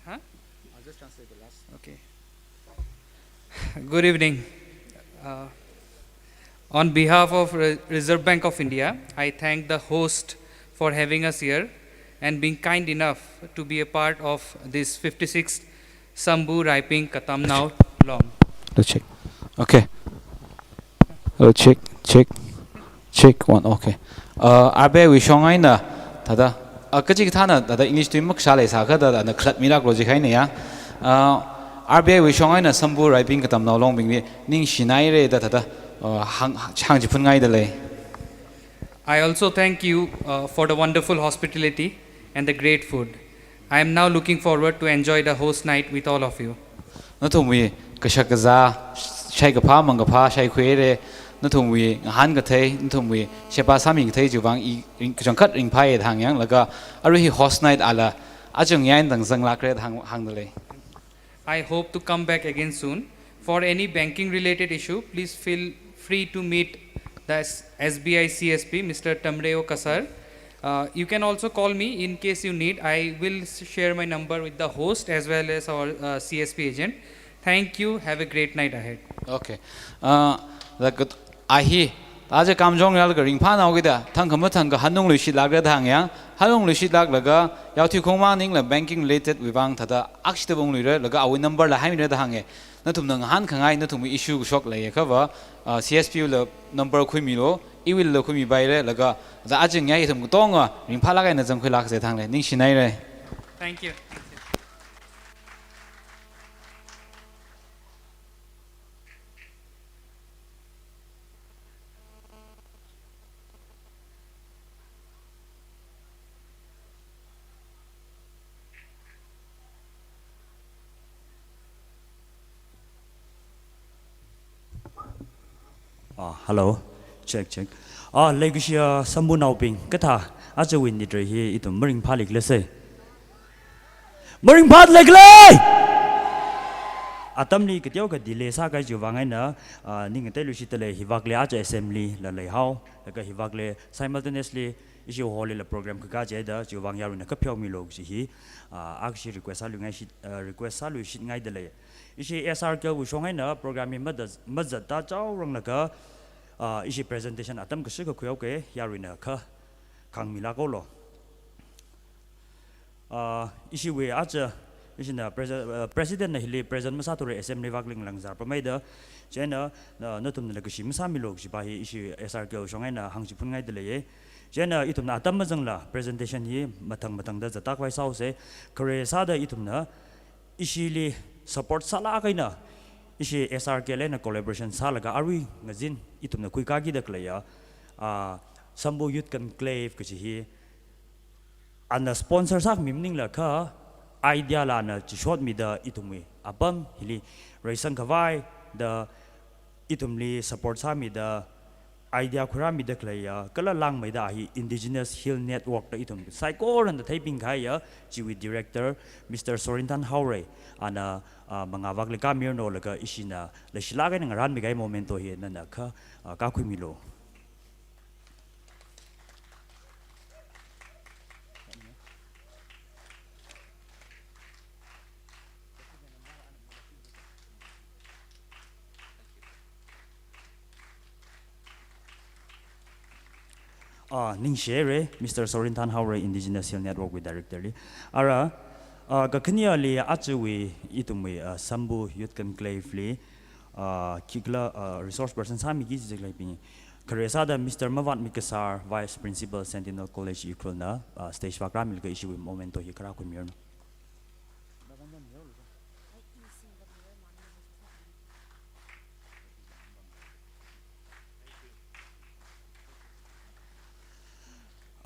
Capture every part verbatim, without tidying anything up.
Huh? I'll just translate the last. Okay. Good evening. Uh, on behalf of Re- Reserve Bank of India, I thank the host for having us here and being kind enough to be a part of this fifty-sixth Sambu Raiping Katamnao Long. Let's check. Okay. Hello, check, check, check, one, okay. Uh, R B I wui shong eina, thāda, uh, kachikathāna, thāda English tui makashā leisākha da, thāda khalatta milāklu jikahai eina ya. Uh, R B I wui shong eina Sambu Raiping Katamnao Longbingli ningshinaire da, thāda, uh, hāng, hāngchiphunngaida lei. I also thank you uh, for the wonderful hospitality and the great food. I am now looking forward to enjoy the host night with all of you. Nathumwui kashak kazā, shaikaphā, mangkaphā, shaikhuire, nathumwui ngahān kathei, nathumwui sheba sāmi kathei chiwui vang i ring, kachangkhat ringphāye da hāngyang, laga arui hi host night ala, achang yain dang zanglākre da hāng, hāngda lei. I hope to come back again soon. For any banking related issue, please feel free to meet the S- S B I C S P, Mister Tamreo Kasar. Uh, you can also call me in case you need. I will s- share my number with the host as well as our uh, C S P agent. Thank you. Have a great night ahead. Okay. Uh, the good, ahi, aja kamjong yal ka ringphānao kida, thangkha mathangkha hanungluishitlākra da hāngyang, hanungluishitlāklaga, yaothui khongmang ningla banking related wui vang thāda akshida bungluira, laga awui number la haimira da hānge. Nathumna ngahānkhangai, nathumwui issue kashok leiakha va, uh, C S P la number khuimilu, iwuila khuimipaire, laga, thāda achang yai ithum katonga, ringphālāk eina zangkhuilākse thang lei, ningshinaire. Thank you. Ah, hello. Check, check. Ah, leikashiya Sambunaobing, kathā, ajawui nit rei hi ithum maringphālikhala se. Maringphālikhala! Atamli kateokha delay sākahai chiwui vang eina, ah, ning ngateiluishitda lei, hivākli aja assembly la leihao, laga hivākli simultaneously issue hall lila program kakā jida, chiwui vang yaruina kha pheomilu kaji hi, ah, akhashi request sāluingaishit, ah, request sāluishitngaida lei. Ishi S R K wui shong eina program hi mada, mazatta chaoranglaga, ah, ishi presentation atam kashikha khuihaoke, yaruina kha khāngmilākhaolu. Ah, ishiwui aja, ishina presi-, ah, president na hili present masāthura assembly vākli ngalāngzar pameida, chieina, ah, nathumna leikashi masāmilu kajipa hi ishi S R K wui shong eina hāngchiphunngaida leiye. Chieina ithumna atam mazangla presentation hi mathang mathangda zatta khavai sāhaose, khare sāda ithumna ishili support sālāk eina, ishi S R K lina collaboration sālaga arui ngazin ithumna khuikakida khaleiya, ah, Sambu Youth Conclave kaji hi, ana sponsor sākhami maningla kha, idea la ana chishotmida ithumwui apam hili reisang khavai da ithumli support sāmida, idea khuirāmida khaleiya, kala langmeida hi Indigenous Hill Network da ithum saikorana theipingkahaiya, chiwui director, Mister Sorinthan Haorei, ana, ah, mangā vākli kāmiranu laga ishina leishilāk eina ngarānmikahai moment to hi nana kha, ah, kākhuimilu. Ah, ningshire, Mister Sorinthan Haorei, Indigenous Hill Network wui director li. Ara, ah, kakhaneli ajawui ithumwui, ah, Sambu Youth Conclave li, ah, khikhala, ah, resource person sāmiki jilaibing. Khare sāda Mister Mavatmit Kasar, Vice Principal, Sentinel College, Ukhrul na, ah, stage vākrāmilaga ishiwui moment to hi kharā khuimiranu.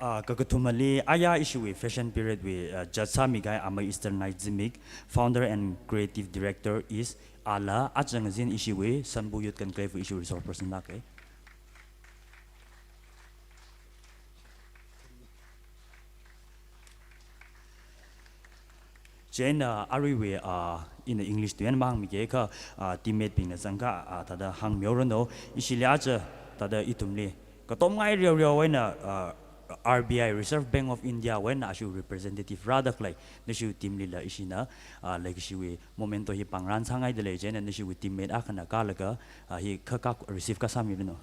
Ah, kakathumali, aya ishiwui fashion period wui, ah, judge sāmikahai amei Eastern Night Zimik, founder and creative director is ala, aja ngazin ishiwui Sambu Youth Conclave wui ishiwui resource person lāke. Chieina aruiwui, ah, ina English tui eina mahāngmike kha, ah, teammate bingna zangkha, ah, thāda hāngmihaoranu, ishili aja, thāda ithumli katomngai riaoriao eina, ah, R B I, Reserve Bank of India wui eina ashiwui representative rāda khalei nashiwui team lila ishina, ah, leikashiwui memento hi pāngran sāngaida lei. Chieina nashiwui teammate akhana kālaga, ah, hi kha, kha receive kasāmiranu.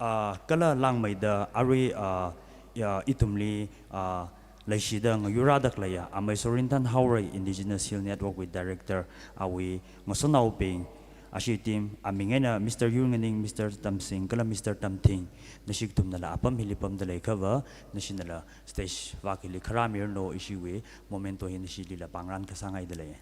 Ah, kala langmeida arui, ah, ya, ithumli, ah, leishida ngayurrāda khaleiya Amei Sorinthan Haorei Indigenous Hill Network wui director awui ngasotnaobing, ashiwui team, aming eina Mister Yurnganing, Mister Tamsing, kala Mister Tamthing, nashi kathumnala apam hili pamda leiakhava, nashinala stage vak hili kharāmiranu, ishiwui memento hi nashilila pāngran kasāngaida lei.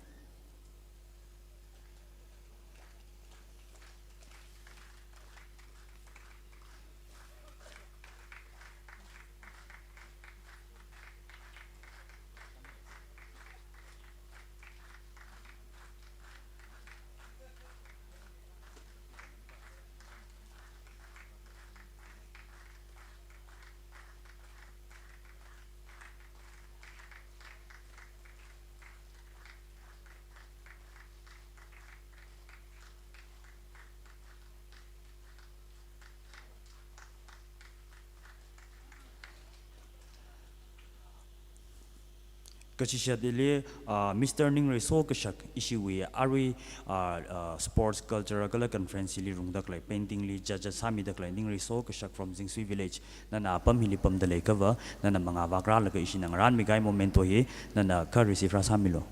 Kachishat hili, ah, Mister Ningreiso Kashak, ishiwui arui, ah, ah, sports cultural kala conference hili rungda khalei, painting li judge sāmida khalei Ningreiso Kashak from Zingsui Village, nana apam hili pamda leiakhava, nana mangā vak rālaga ishina ngarānmi kahai memento hi nana kha receive rāsāmilu.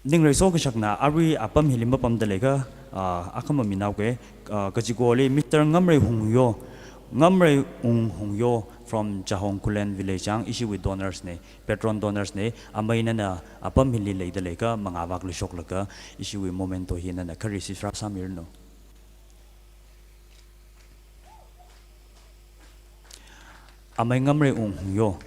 Ningreiso Kashakna arui apam hili mapamda leiakha, ah, akhama minaoke, ah, kachikoli Mister Ngamrei Hungyo, Ngamrei Ung Hungyo from Jahong Khullen Village chang, ishiwui donors ne, patron donors ne, amei nana apam hili leida leiakha mangā vakli shoklaga, ishiwui memento hi nana kha receive rāsāmiranu. Amei Ngamrei Ung Hungyo.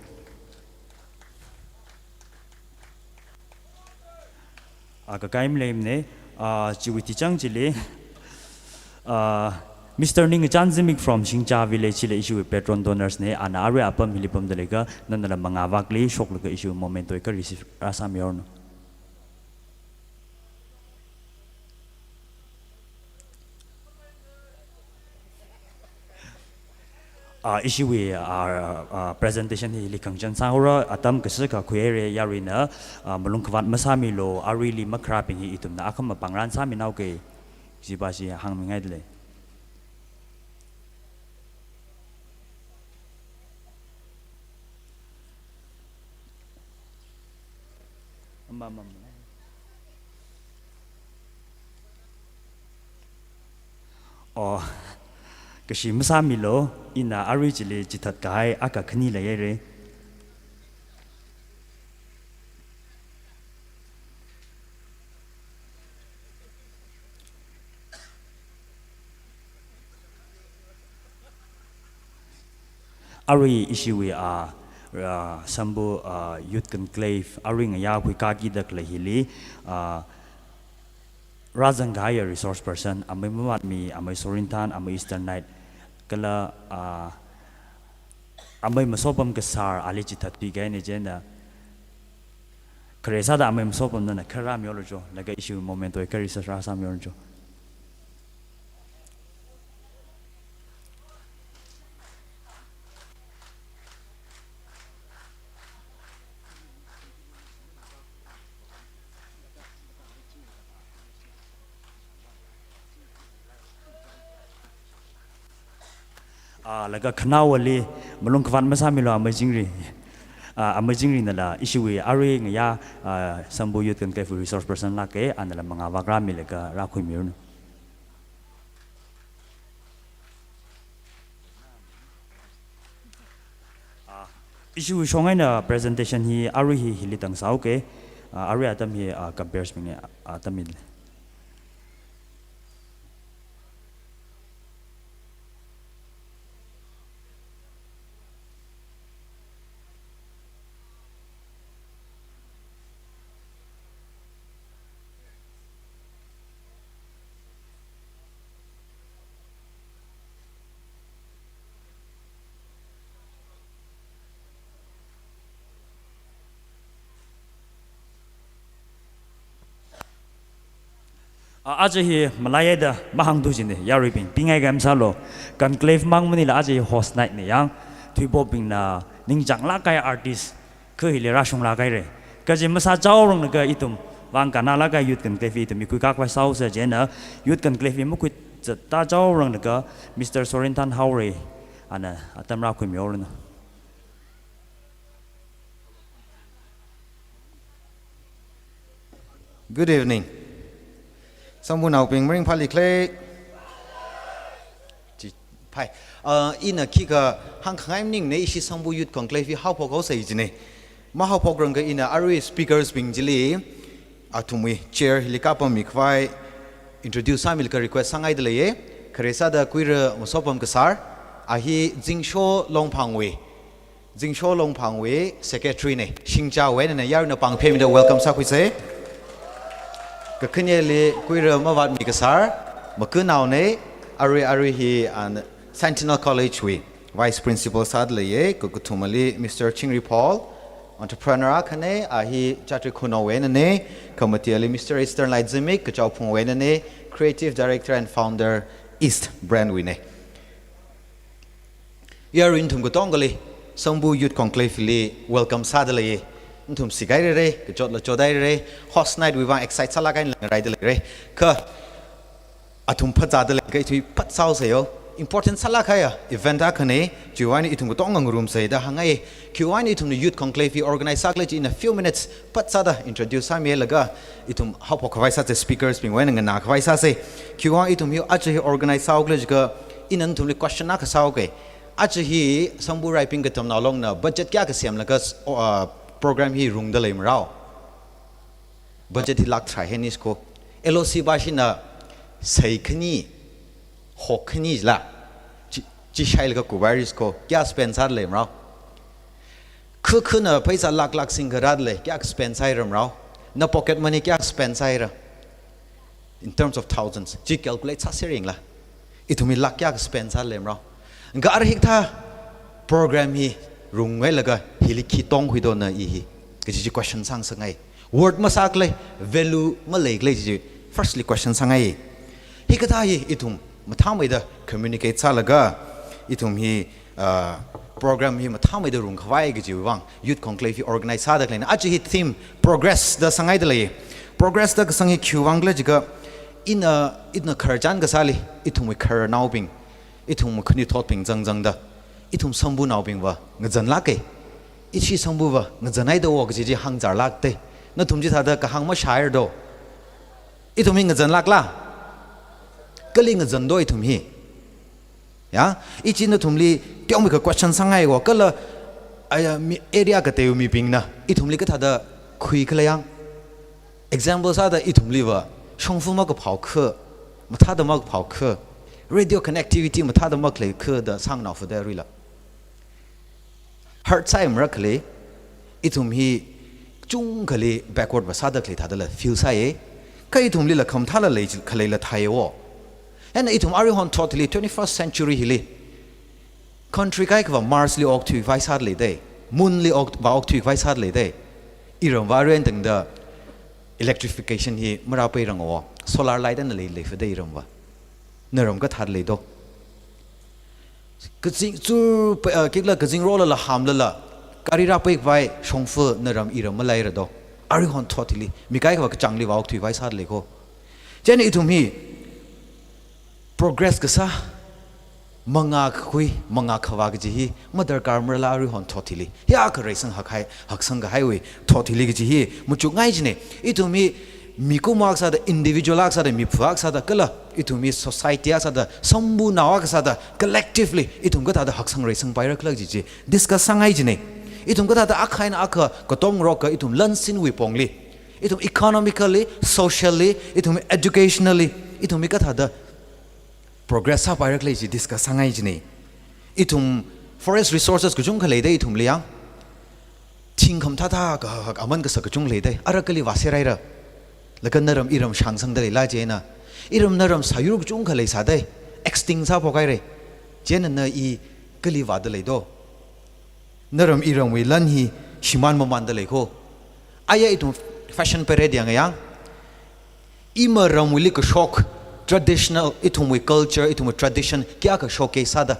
Ah, kakai maleimane, ah, chiwui tichang chili, ah, Mister Ningchan Zimik from Shingcha Village chila ishiwui patron donors ne, ana arui apam hili pamda leiakha, nanala mangā vakli shoklaga ishiwui memento hi kha receive rāsāmihaoranu. Ah, ishiwui, ah, ah, presentation hili khangachān sāhaora, atam kasā kakhuire yaruina, ah, malung khavāt masāmilu, aruili makharābing hi ithumna akhama pāngran sāminaoke, chiva chi hāngmingaida lei. Ama, ama, ama. Oh, kashi masāmilu, ina arui chili chithat kahai akha khani leihaire. Arui ishiwui, ah, ah, Sambhu, ah, Youth Conclave, arui ngayā huikakida khalei hili, ah, rāzang kahaiya resource person, amei Mamatmi, amei Sorinthan, amei Eastern Knight, kala, ah, amei Masopam Kasar, ali chithatpi kahaine. Chieina khare sāda amei Masopam nana kha rāmihaolu cho, laga ishiwui memento hi kha receive rāsāmihaolu cho. Ah, laga khanaowali malung khavāt masāmilu, amei Chingri. Ah, amei Chingrinala ishiwui arui ngayā, ah, Sambhu Youth Conclave resource person lāke, anala mangā vak rāmilaga rākhuimiranu. Ah, ishiwui shong eina presentation hi arui hi hili tang sāhaoke, ah, arui atam hi, ah, compare sāminge, ah, atam hi. A, aja hi maleiya da mahāngthu jina, yaruibing. Pingai kam sālu, conclave mang maningla aja hi host night na yang, thuipabingna ningchānglāk kahai artist kha hili rāshunglāk haira. Kaji masāchaoranglaga ithum vang kannalāk kahai youth conclave hi ithum mikhui kakhavai sāsa jina, youth conclave hi makhuizatta chaoranglaga Mister Sorinthan Haorei, ana atam rākhuimihaoranu. Good evening. Sambu naobing maringphāli khala? Chi, phai. Uh, ina khikha hāngkhangai maningna, ishi Sambu Youth Conclave hi haophok haosa jina. Mahaophokrangkha ina arui speakers bing chili, athumwui chair hili kapammi khavai introduce sāmilaga request sāngaida leiya. Khare sāda Kuira Masopam kasār, a hi Zingsho Longphangwui, Zingsho Longphangwui secretary na, Shingchawui einana, yaruina pāng phemida welcome sākhuisa. Kakhaneli Kuira Mavātmi kasār, Makunao na, arui arui hi, uh, Sentinel College wui vice principal sāda leiya. Kakathumali Mister Chingri Paul, entrepreneur akhana, a hi Chatri Khunou einana. Kamateali Mister Eastern Light Zimik, Kachaophungwui einana, creative director and founder East brand wuina. Yarui nathum katongali Sambu Youth Conclave li welcome sāda leiya. Nathum sikhairara, kachotla chothairara, host night wui vang excite sālāk eina ngaraida leira. Kha athum phazāda leiakha ithum phat sāhaosa yo. Important sālāk kahai event akhana, chiwui eina ithum katonga ngarumsa da hāngngai. Khiwui eina ithumna Youth Conclave hi organize sākhala chi ina few minutes phat sāda introduce sāmilaga ithum haophok khavai sāsa, speakers bingwui eina nganā khavai sāsa. Khiwui eina ithum hi aja hi organize sāhao khala jiakha, ina nathumli question akha sāhaoga. Aja hi Sambu Raiping Katamnao Longna budget kayākha semlaga, uh, program hi rungda lei marao? Budget hi lakh tharā heni siko. L O C bashina sei khani, hok khani la, chi, chi shailaga kubai ri siko. Kayā spend sāda lei marao? Kha khana pheisā lakh lakh singkha rāda lei, kayākha spend sāhaira marao? Na pocket money kayākha spend sāhaira? In terms of thousands, chi calculate sāserla, ithum hi lakh kayākha spend sāda lei marao? Kha ara hikathā program hi runghailaga hili khi tongkhuido na i hi, kaji chi question sāngasakngai. Worth masākhala, value maleikhala chi firstly question sāngai. Hikathā hi ithum mathāmeida communicate sālaga, ithum hi, uh, program hi mathāmeida rung khavai kajiwui vang Youth Conclave hi organize sāda khaleina. Aja hi theme Progress da sāngaida lei. Progress da kasang hi khiwui vang khala jiakha, ina, ina khararchan kasāli, ithumwui khararnaobing, ithumwui khanuithotbing zangzangda, ithum Sambunaobingva ngazanlāka. Ishi Sambuva ngazanhaida wo kaji chi hāngzarlākta. Nathum chithāda kahāng mashāhaira do. Ithum hi ngazanlākla? Kali ngazan do ithum hi? Ya, ichi nathumli teomeikha question sāngai ko, kala, aya, mi, area kateiwui mibingna ithumli kathāda khuikhala yang. Example sāda ithumliva shongfa makaphao kha, mathāda makaphao kha, radio connectivity mathāda makhalei kha da sānganao fada ruila. Hurt sāi mara khalei, ithum hi kachungkhali backward va sāda khalei thādala feel sāya. Kha ithumlila khamathāla lei, khaleila thāya wo. Eina ithum aruihon thot hili, twenty-first century hili, country kaikhava Mars li okthuikhavai sāda leida, Moon li ok, va okthuikhavai sāda leida. Iramva aruihon tangda electrification hi marāpairanga wo. Solar light eina lei, lei fada iramva. Naram kathāda lei do? Kazing, chu, pa, uh, kikla kazing rolala hamlala, gari rāpaikhavai shongfa naram iram maleira do? Aruihon thot hili, mi kaikhava kachāngli va okthuikhavai sāda lei ko. Chieina ithum hi progress kasā, mangā kakhui, mangā khavā kaji hi madarkar marala aruihon thot hili. Hiyākha reisang hakhai, haksang kahaiwui thot hili kaji hi machukngai jina. Ithum hi mikumo akha sāda, individual akha sāda, mipha akha sāda, kala ithum hi society akha sāda, Sambunao akha sāda, collectively ithum kathāda haksang reisangpaira khala kaji chi discuss sāngai jina. Ithum kathāda akha eina akha katongarokka ithum lansinwui pongli, ithum economically, socially, ithum educationally, ithum hi kathāda progress sāpaira khala chi discuss sāngai jina. Ithum forest resources kachungkha leida ithumli yang. Thing khamathāthā kahak aman kasak kachungkha leida. Ara kali vāserhaira? Laga naram iram shāngsangda leila chieina? Iram naram sāyur kachungkha leisāda, extinct sāphokhaira. Chieina na i kali vāda lei do? Naram iramwui lan hi shimān mamānda lei ko. Aya ithum fashion parade yanga yang. Ima ramwuili kashok, traditional, ithumwui culture, ithumwui tradition, kayākha showcase sāda,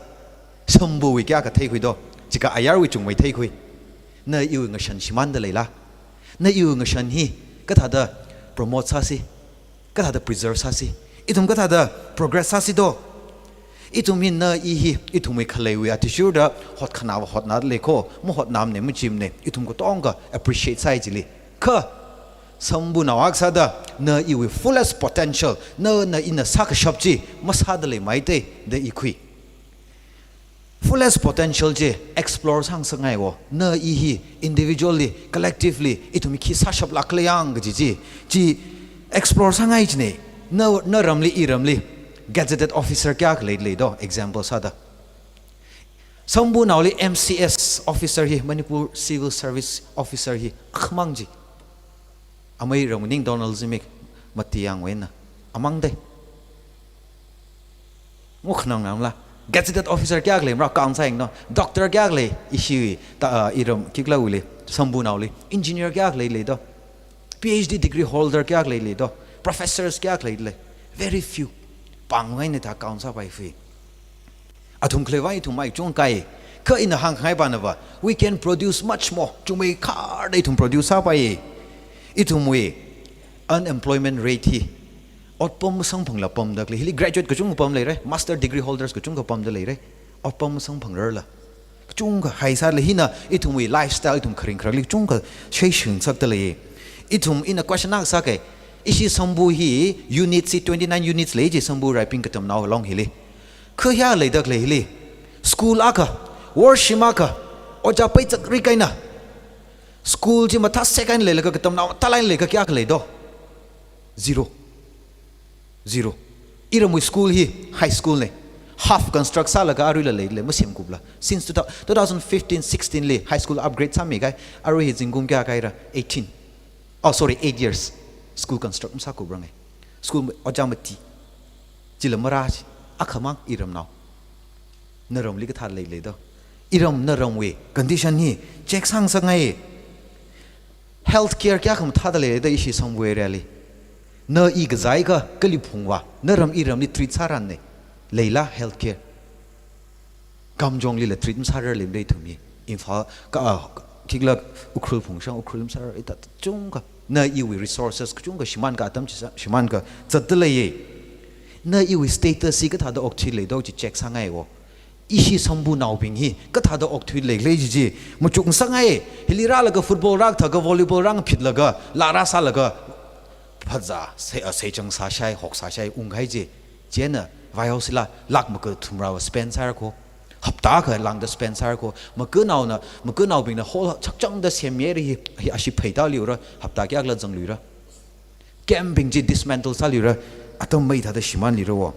Shambhuwui kayākha theikhui do, chika ayarwui chungmei theikhui. Na iwui ngashan shimānda leila? Na iwui ngashan hi kathāda promote sāsi? Kathāda preserve sāsi? Ithum kathāda progress sāsi do? Ithum hi, na i hi, ithumwui khaleiwui athishurda hotkhanāva hotnāda lei kho, mahotnāmane, machimane, ithum katonga appreciate sāi chili. Kha, Shambhunao akha sāda, na iwui fullest potential, na, na ina sākashap chi masāda leimeitei da i khui. Fullest potential chi explore sāngasakngai wo. Na i hi individually, collectively, ithum hi khi sāshaplāk khala yang kaji chi, chi explore sāngai chine. Na, na ramli, i ramli gazetted officer kayākha leilei do, example sāda? Shambhunaoli M C S officer hi, Manipur Civil Service Officer hi akhamang chi. Amei ramning Donald Zimik mati yangwui eina amang dei. Mukhanang namla. Gazetted officer kayākha lei mara count sāyanglu. Doctor kayākha lei ishi ta, ah, iram kiklawuili, Shambhunaoli. Engineer kayākha leilei do? P H D degree holder kayākha leilei do? Professors kayākha leilei? Very few. Pāngwui eina thā count sāpai fui. Athum khaleiva ithum mai chungkai. Kha ina hāngkhangai panava, we can produce much more. Chungmeikharda ithum produce sāpai. Ithumwui unemployment rate hi otpam samphangla pamda khalei. Hili graduate kachungkha pam leira, master degree holders kachungkha pamda leira. Otpam samphangrarla kachungkha haisālei. Hina ithumwui lifestyle, ithum kharing kharakli kachungkha shei shungsakda lei. Ithum, ina question akha sākei. Ishi Shambhu hi unit si twenty-nine units lei ji, Shambhu Raiping Katamnao Long hili. Kha hiyā leida khalei hili, school akha, worship akha, ojā peichakrik eina, school chi mathāsek eina leilaga katamnao mathālāk eina leiakha kayākha lei do? Zero. Zero. Iramwui school hi high school ne. Half construct sālaga aruila leilei, masemkupla. Since two thousand, two thousand fifteen sixteen li high school upgrade sāmikahai, arui hi zingkum kayākha haira? Eighteen. Oh, sorry, eight years. School construct masākuprange. School ojā mati. Chila marā chi, akhamang iramnao. Na ramli kathā leilei do? Iram, na ramwui condition hi check sāngasakngai. Healthcare kayākha mathāda leilei do ishi Shambhu area li? Na i kazāakha kali phungva, na ram iramli treat sāranne. Leila healthcare? Kamjonglila treat masārar lemdei ithum hi. Imphal ka, ah, khikla Ukhrul phungshang, Ukhrul masārar, ita chungkha. Na iwui resources kachungkha shimānkha, atam chi sā, shimānkha zatda leiye. Na iwui status hi kathāda okthuilei do chi check sāngaiwo. Ishi Shambhunaobing hi kathāda okthuilei khala chi chi machukngasakngai. Hili rālaga football rākathākha, volleyball rāngphitlaga, laa rāsālaga, phazā, sei, ah, seichang sāshai, hok sāshai, ungkahai chi. Chieina vaihao sila lakh makathumrāva spend sāra kho. Hapta akha lāngda spend sāra kho. Makanaona, makanaobingna hall chakchangda semmihaira hi, hi ashi pheida liura, hapta kayākhala zangluira. Camp bing chi dismantle sāluira, atam maithāda shimānluira wo.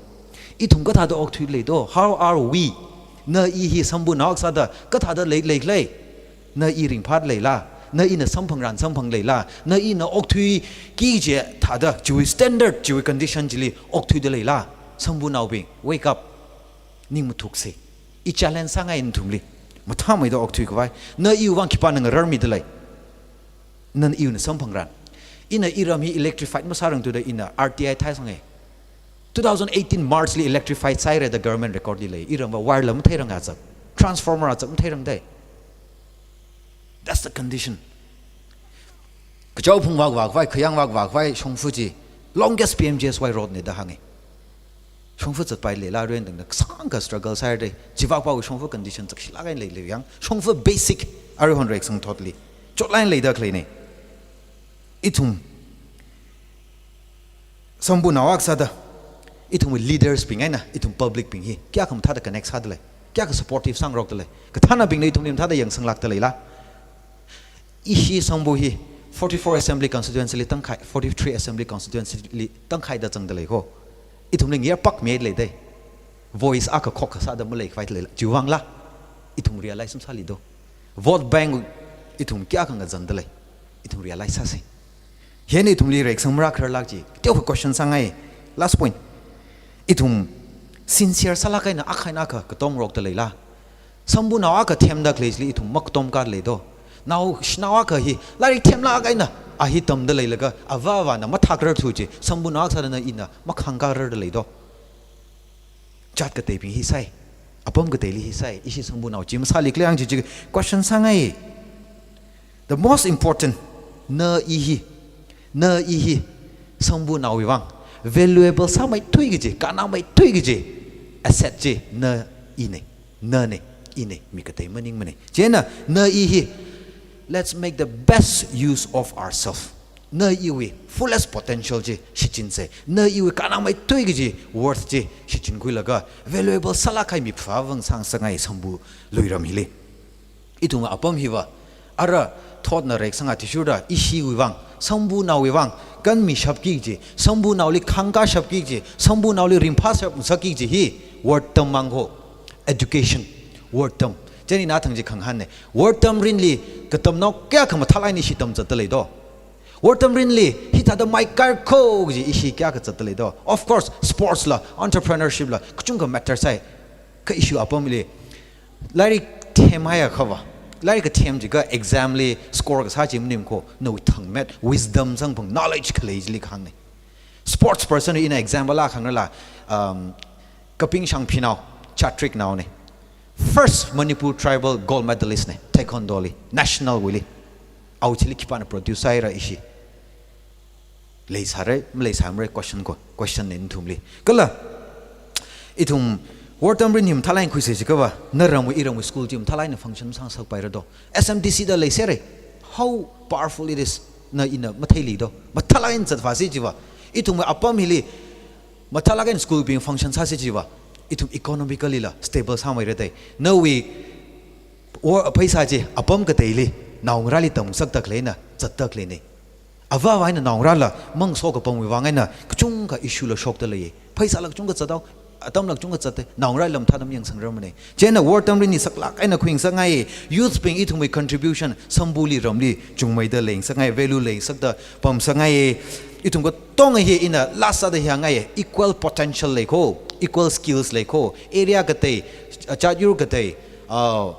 Ithum kathāda okthuilei do? How are we? Na i hi Shambhunao akha sāda kathāda leilei khala? Na i ringphāda leila? Na ina samphangran samphangleila? Na ina okthuiki kaji thāda, chiwui standard, chiwui condition chili okthuida leila? Shambhunaobing, wake up. Ning mathukse. I challenge sāngai nathumli. Mathāmeida okthuikhavai. Na iwui vang khipāna ngararmida lei? Na iwuina samphangran. Ina iram hi electrified masārangthuda ina R T I thaisange. Two thousand eighteen March li electrified sāhaira da government record li lei. Iramva wire la matheiranga zak. Transformer a zak matheirangdei. That's the condition. Kachao phungvak vakvai, khayāng vak vakvai, shongfa chi longest P M G S Y road ne da hānge. Shongfa zatpai leila, arui eina tangda kasāngkha struggle sāhaidei. Chivakpawui shongfa condition zakshilāk eina leilei yang. Shongfa basic, aruihon reksang thotli chotlāk eina leida khaleine. Ithum Shambhunao akha sāda, ithumwui leaders bing eina ithum public bing hi kayākha mathāda connect sāda lei, kayākha supportive sāngarokda lei, kathānabingna ithumli mathāda yangsanglākda leila? Ishi Shambhu hi forty-four assembly constituency li tangkhai, forty-three assembly constituency li tangkhaida zangda lei kho. Ithumli ngayar pakmi leidei. Voice akha khokkha sāda maleikhavai leila. Chiwui vangla ithum realize masāli do? Vote bank ithum kayākha ngazanda lei, ithum realize sāse. Hieina ithumli reiksang marākhararlāk chi, teokha question sāngai. Last point. Ithum sincere sālāk eina akha eina akha katomngarokda leila? Shambhunao akha themda khalei chili ithum makatomkada lei do? Naoshinao akha hi lairik themlāk eina A hi tamda leilaga, avā avāna mathākrarthu chi, sambunao sāda na ina makhangkārarda lei do. Jat kateibing hi sai, apam kateili hi sai, ishi sambunao chi masālikhala yang chi chi question sāngai. The most important, na i hi, na i hi, sambunaowui vang valuable sāmeithui kaji, kannāmeithui kaji asset chi na i nei, na nei, i nei, mi katei maningmanei. Chieina na i hi, let's make the best use of ourselves. Na iwui fullest potential chi shichinsei. Na iwui kannāmeithui kaji worth chi shichinkhuilaga valuable sālāk kahai mi phāvang sāngasakngai sambu luiram hili. Ithum apam hiva, ara thotna reisang athishurda ishiwui vang, sambunaowui vang kanmishapki kaji, sambunaoli khangkāshapki kaji, sambunaoli ringphāshapngasakki kaji hi wortam mang ho, education, wortam. Chieina ina thang chi khangahānnei. Wortam rinli katamnao kayākha mathālāk eina ishi tamzatda lei do. Wortam rinli hithāda maikār kho kaji ishi kayākha zatda lei do. Of course, sports la, entrepreneurship la, kachungkha matter sai. Kha ishi apamli lairik themhaiakhava, lairik kathem chiakha exam li score kasā chi maning kho, nawui thangmet, wisdom samphang, knowledge khalei chili kahāngnei. Sports person ina example akha hāngrala, um, Kaping Shangphinao, Chatrick naonei. First Manipur tribal gold medalist nei, taekwondo li, national wuili. Awui thili khipāna produce sāhaira ishi. Leisāra, maleisāmara question ko, question nei nathumli. Kala, ithum wortam rin hi mathālāk eina khuisei chiakhava, naramwui iramwui school chi mathālāk eina function sāngasakpaira do. S M D C da leisāra, how powerful it is, na ina matheili do. Mathālāk eina zatvāsei chiva. Ithumwui apam hili, mathālāk eina school bing function sāsei chiva, ithum economically la stable sāmeira dei. Nawui wo pheisā chi apam kateili, naongarāli tamngasakda khaleina zatda khaleinei. Avā avā eina naongarāla mangso kapamwui vang eina kachungkha issue la shokda lei. Pheisāla kachungkha zathao, atamla kachungkha zathei, naongarāla mathāda mayangsangrarmanei. Chieina wortam rin hi saklāk eina khuingasakngai, youth bing ithumwui contribution, sambuli ramli chungmeida leingasakngai, value leingasakda pamngasakngai. Ithum katonga hi ina last sāda hi hāngngai, equal potential lei kho, equal skills lei kho, area katei, jat yur katei, ah,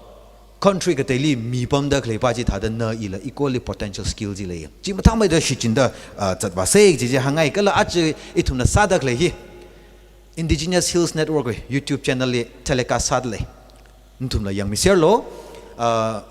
country kateili mi pamda khaleipa chithāda na ila equally potential skill chi lei. Chi mathāmeida shichinda, ah, zatvāsei chi chi hāngngai. Kala aja ithumna sāda khalei hi Indigenous Hills Network wui YouTube channel li telecast sāda lei. Nathumla yangmiserlu, ah,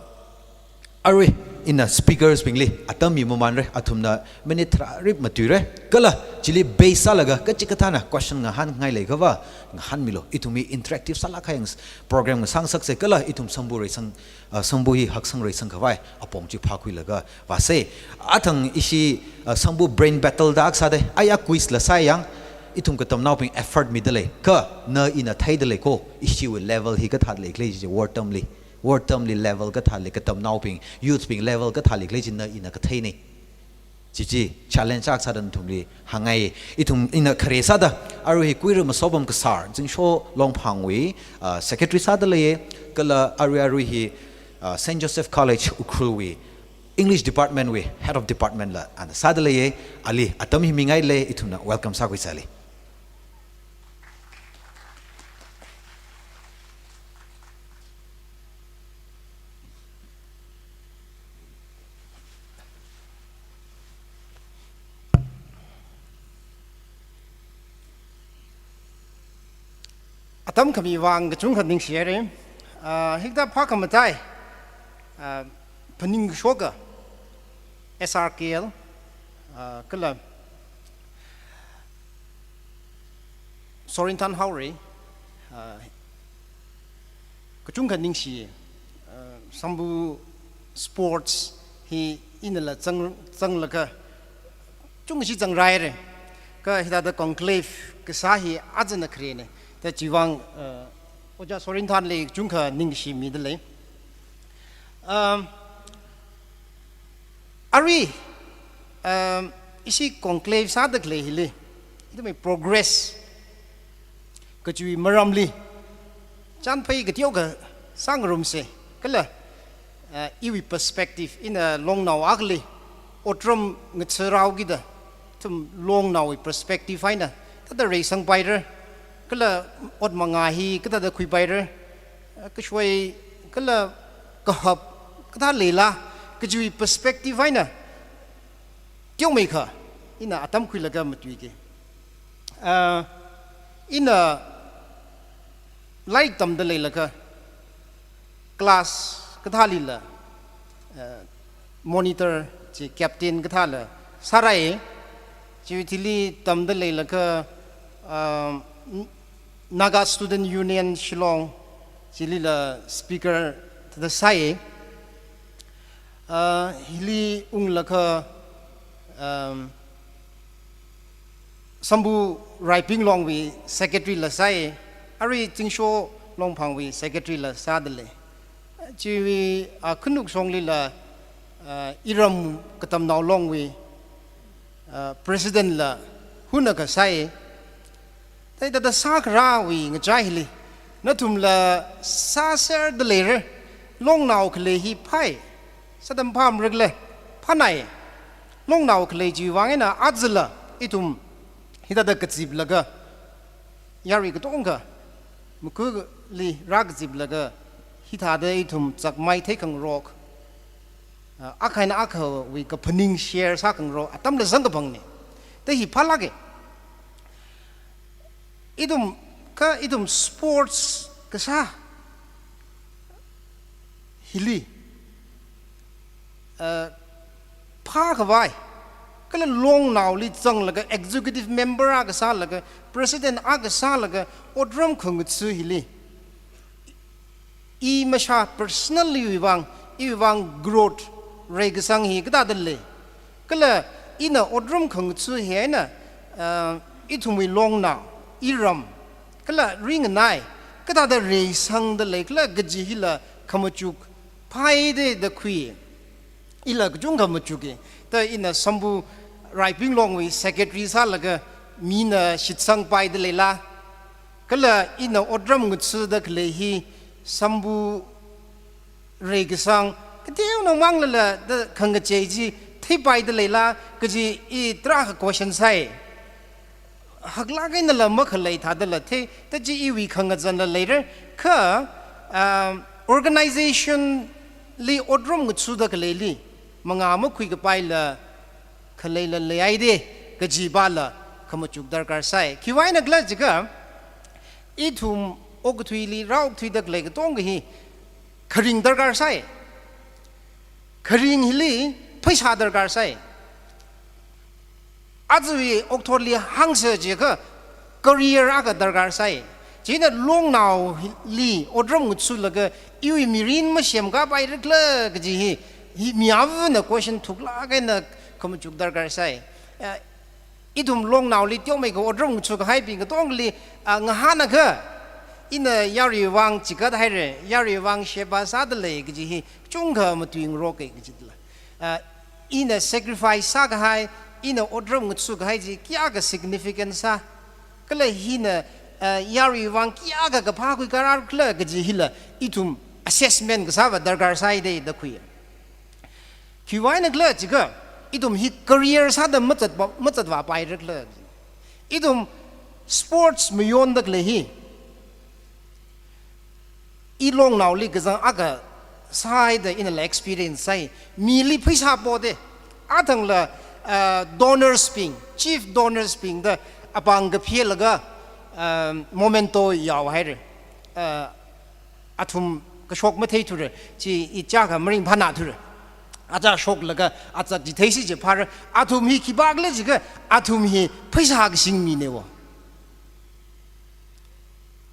arui ina speakers bingli atam mi mamanra, athumna minute tharā rip matuira. Kala chili base sālaga kachikathāna question ngahānngai leiakhava ngahānmilu. Ithum hi interactive sālāk kahai yang program ngasāngasaksei kala ithum sambu reisang, ah, sambu hi haksang reisangkhavai apong chi phākhuilaga vāsei. Athang ishi, ah, sambu brain battle da akha sāda, aya quiz la sāi yang, ithum katamnaobing effort mida lei. Kha na ina theida lei kho, ishiwui level hi kathāda lei khalei chi wortam li. Wortam li level kathā lei, katamnaobing, youth bing level kathā lei khalei chi na ina katheinei. Chi chi challenge akha sāda nathumli hāngngai. Ithum ina khare sāda, arui hi Kuiram Asobam Kasar, Zingsho Longphangwui, ah, secretary sāda lei, kala arui arui hi, ah, Saint Joseph College Ukhrul wui English department wui head of department la ana sāda lei, ali atam hi mingai lei, ithumna welcome sākhuisei ali. Atam khami vang kachungkha ningshihaira. Ah, hikathā phākhamatai, ah, phaningshoka S R K L, ah, kala Sorinthan Haorei, ah, kachungkha ningshi, ah, sambu sports hi inala zang, zanglaga kachungkha chi zangraira. Kha hithāda conclave kasā hi ajana kharena. Thā chivang, ah, Ojā Sorinthanli kachungkha ningshimida lei. Um, arui, um, ishi conclave sāda khalei hili, ithumwui progress kachiwui maramli chānphei kateokha sāngarumsei, kala, uh, iwui perspective, ina longnao akhali otram ngatharao kida, ithum longnaowui perspective eina thāda reisangpaira, kala ot manga hi kathāda khuipaira, kashoi kala kahap kathā leila, kajiwui perspective eina teomeikha, ina atam khuilaga matuiki. Ah, ina lairik tamda leilakha, class kathālila, ah, monitor chi captain kathāla sārai, chiwui thili tamda leilakha, ah, Naga Student Union Shillong chilila speaker thāda sāi. Ah, hili unglakha, um, Sambu Raiping Longwui secretary la sāi, arui Zingsho Longphangwui secretary la sāda lei. Chiwui, ah, khanuk shonglila, ah, iram katamnao longwui, ah, president la hunakha sāi. Thāda sākharāwui ngachai hili, nathumla sāserda leira, longnao khalei hi phāi, sāda phāmara khala, phānai, longnao khalei chiwui vang eina ajala ithum hithāda kaziplaga, yarui katonga, makuli rākaziplaga, hithāda ithum chakmai theikhangarok, ah, akha eina akhawui kaphaning share sākhangarok atamla zangkaphangna. Thāda hi phālāka. Ithum, kha ithum sports kasā hili, ah, phākhavai, kala longnaoli zanglaga executive member akha sālaga, president akha sālaga, otram khangatha hili, i mashā personally wui vang, iwui vang growth reikasang hi kathāda lei. Kala ina otram khangatha hi eina, ah, ithumwui longnao, iram, kala ringanai, kathāda reisangda lei khala kaji hila khamachuk phāi da da khui. Ila kachungkha machuki. Thāda ina Sambu Raiping Longwui secretary sālaga mina shitsangpaida leila, kala ina otram ngathada khalei hi Sambu reikasang kateonao manglala da khangachei chi theipaida leila kaji i tarākha question sāi. Haklāk einala makhalei thādala thei, thāda chi iwui khangazanla leira, kha, um, organization li otram ngathada khaleili mangā makhuikapaila khaleila leihaida kaji pala khamachuk darkar sāi. Khiwui vang eina khala jiakha, ithum okathuili rāokthuida khalei katonga hi kharing darkar sāi. Kharing hili pheisā darkar sāi. Ajawui okathuili hāngsa jiakha career akha darkar sāi. Chieina longnaoli otram ngathalaga iwui mirin masemkapaira khala kaji hi, hi mi avāna question thuklāk eina khamachuk darkar sāi. Eh, ithum longnaoli teomeikha otram ngatha kahaibing katongali, ah, ngahānakha, ina yaruiwui vang chigat haira, yaruiwui vang sheba sāda lei kaji hi chungkha matuingaroka kajila. Ah, ina sacrifice sākahai, ina otram ngatha kahai chi kayākha significant sā, kala hina, ah, yaruiwui vang kayākha kaphā khuikharā khala kaji hila ithum assessment kasāva darkar sāhaida da khui. Khiwui vang eina khala jiakha, ithum hi career sāda mazatva, mazatvapaira khala. Ithum sports mayonda khalei hi, i longnaoli kazang akha sāhaida inala experience sāi. Mili pheisā poda, athangla, ah, donors bing, chief donors bing da apāng kaphelaga, ah, memento yaohaira. Ah, athum kashok matheithura, chi i chākha maringphānathura. Aja shoklaga, aja chithei si chi phāra, athum hi khipākhala jiakha, athum hi pheisā kasing mina wo.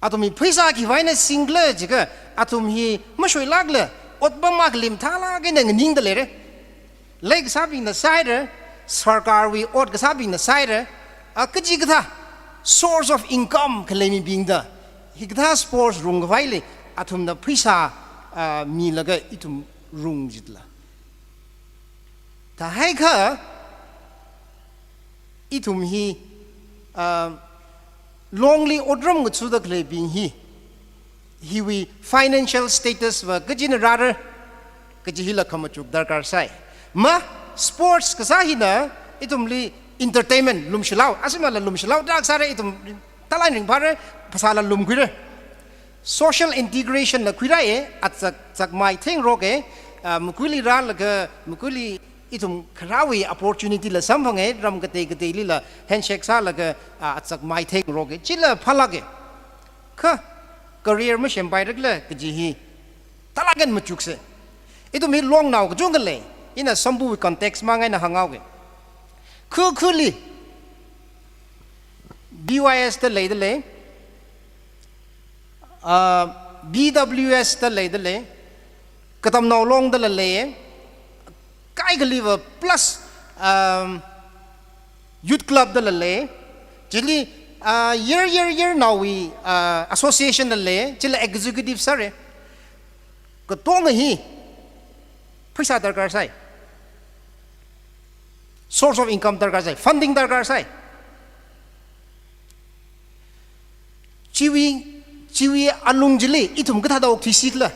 Athum hi pheisā khiwui vang eina singkhala jiakha, athum hi mashoilākla, otpam akha lim thālāk eina nganingda leira. Lei kasābingna sāhaira, sarkarwui ot kasābingna sāhaira, ah, kachikathā source of income khalei mibingda, hikathā sports rungkhavai lei, athumna pheisā, ah, milaga ithum rung jitla. Thāhaikha, ithum hi, ah, longli otram ngathada khaleibing hi, hiwui financial status va kachina rāra, kaji hila khamachuk darkar sāi. Ma, sports kasā hina, ithumli entertainment, lumshilao, asimala lumshilao darkar sāra, ithum talai ringphāra, phasāla lumkhuira. Social integration la khuirāya, achak chakmai theingaroka, ah, makuili rālaga, makuili Ithum kharāwui opportunity la samphanga, ram katei kateilila handshake sālaga, ah, achak maithei ngaroka. Chila phālāka. Kha career masempairakla kaji hi talākan machuksa. Ithum hi longnao kachungkha lei. Ina Sambuwui context mang eina hānghaoka. Khu khuli B Y S da leida lei, ah, B W S da leida lei, Katamnao Long dala lei, kaikhaliva plus, um, youth club dala lei, chili, ah, yer yer yernaowui, ah, association dala lei, chila executive sāra. Katonga hi pheisā darkar sai. Source of income darkar sai, funding darkar sai. Chiwui, chiwui alung chili ithum kathāda okthuisi khala.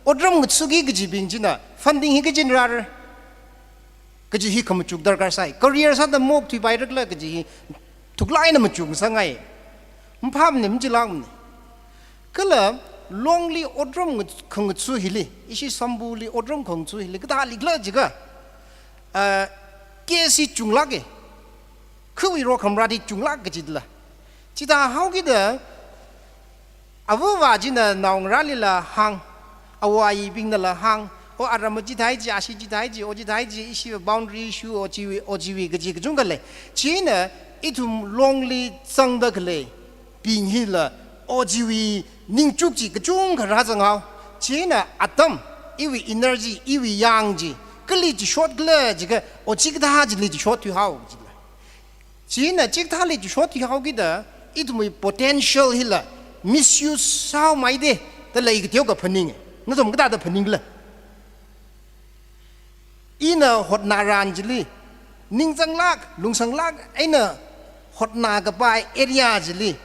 Otram ngathāki kajibing china funding hi kachin rāra kaji hi khamachuk darkar sai. Career sāda maokthuipaira khala kaji hi thuklāk eina machukngasakngai. Maphāmana, machilākmana. Kala Longli otram nga-, khangathā hili, ishi Sambuli otram khangathā hili, kathāli khala jiakha, ah, case hi chunglāka, khuiwui rokhamarāt hi chunglāk kajila. Chithāhaokida, avāva china naongarālila hāng, awui ayibingnala hāng, o aram chithāi chi, ashi chithāi chi, o chithāi chi, ishi boundary issue, o chiwui, o chiwui kaji kachungkha lei. China ithum Longli zangda khaleibing hila, o chiwui ningchuk chi kachungkha rāzanghao. China atam, iwui energy, iwui yang chi kali chishot khala jiakha, o chikathā chili chishotthuihao jila. China chikathāli chishotthuihaokida, ithumwui potential hila misuse sāhaomeida, da leikateo kaphaninga. Nathum kathāda phaning khala? Ina hotnaran chili, ningzanglāk, lungsanglāk eina hotnakapai area chili,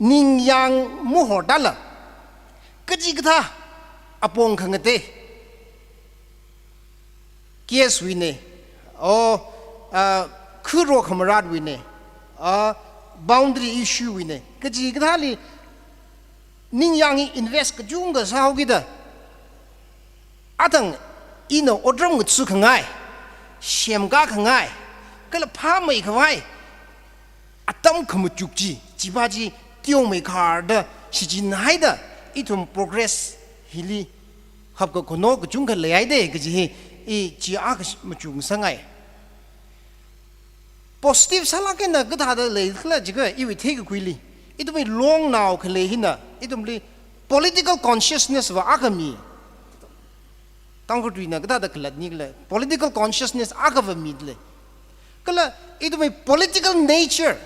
ningyāng mahordala, kachikathā apong khangatei, case wuina, o, ah, khu rokhamarāt wuina, ah, boundary issue wuina, kachikathāli ningyāng hi invest kachungkha sāhaokida, athang ina otram ngathākhangai, semkakhangai, kala phāmeikhavai atam khamachuk chi, chiva chi teomeikharda shichinhaida, ithum progress hili hapkakhanao kachungkha leihaida kaji hi, i chi akha machukngasakngai. Positive sālāk eina kathāda lei khala jiakha, iwui theikakhuili, ithumwui Longnao khalei hina ithumli political consciousness va akha mi. Tangkhul tuina kathāda khalatni khala, political consciousness akhava mida lei. Kala ithumwui political nature,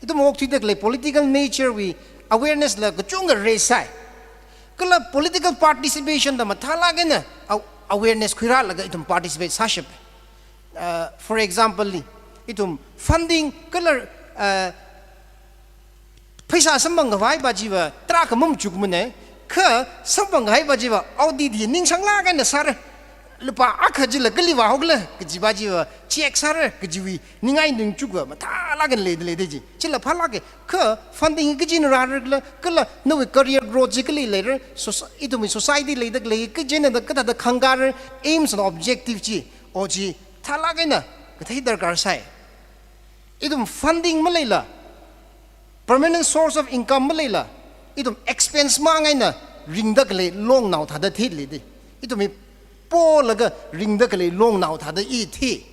ithum okthuida khalei political nature wui awareness la kachungkha raise sai. Kala political participation da mathālāk eina aw-, awareness khuirālaga ithum participate sāshap. Uh, for example li, ithum funding kala, uh, pheisā samphangkhavaiva chiva tarākha mamachukmana, kha samphangkahaiva chiva audit hi ningsanglāk eina sāra. Lupā akha chila kali vāhao khala kajiva chiva check sāra kajiwui ningai ningchukva mathālāk eina leida leida chi. Chila phālāka, kha funding hi kachina rāra khala, kala nawui career growth chi kali leira, soci-, ithumwui society leida khalei kachina da kathāda khangkāra, aims and objective chi, o chi thālāk eina kathei darkar sai. Ithum funding maleila, permanent source of income maleila, ithum expense mang eina ringda khalei Longnao thāda theileida. Ithum hi polaga ringda khalei Longnao thāda i thei.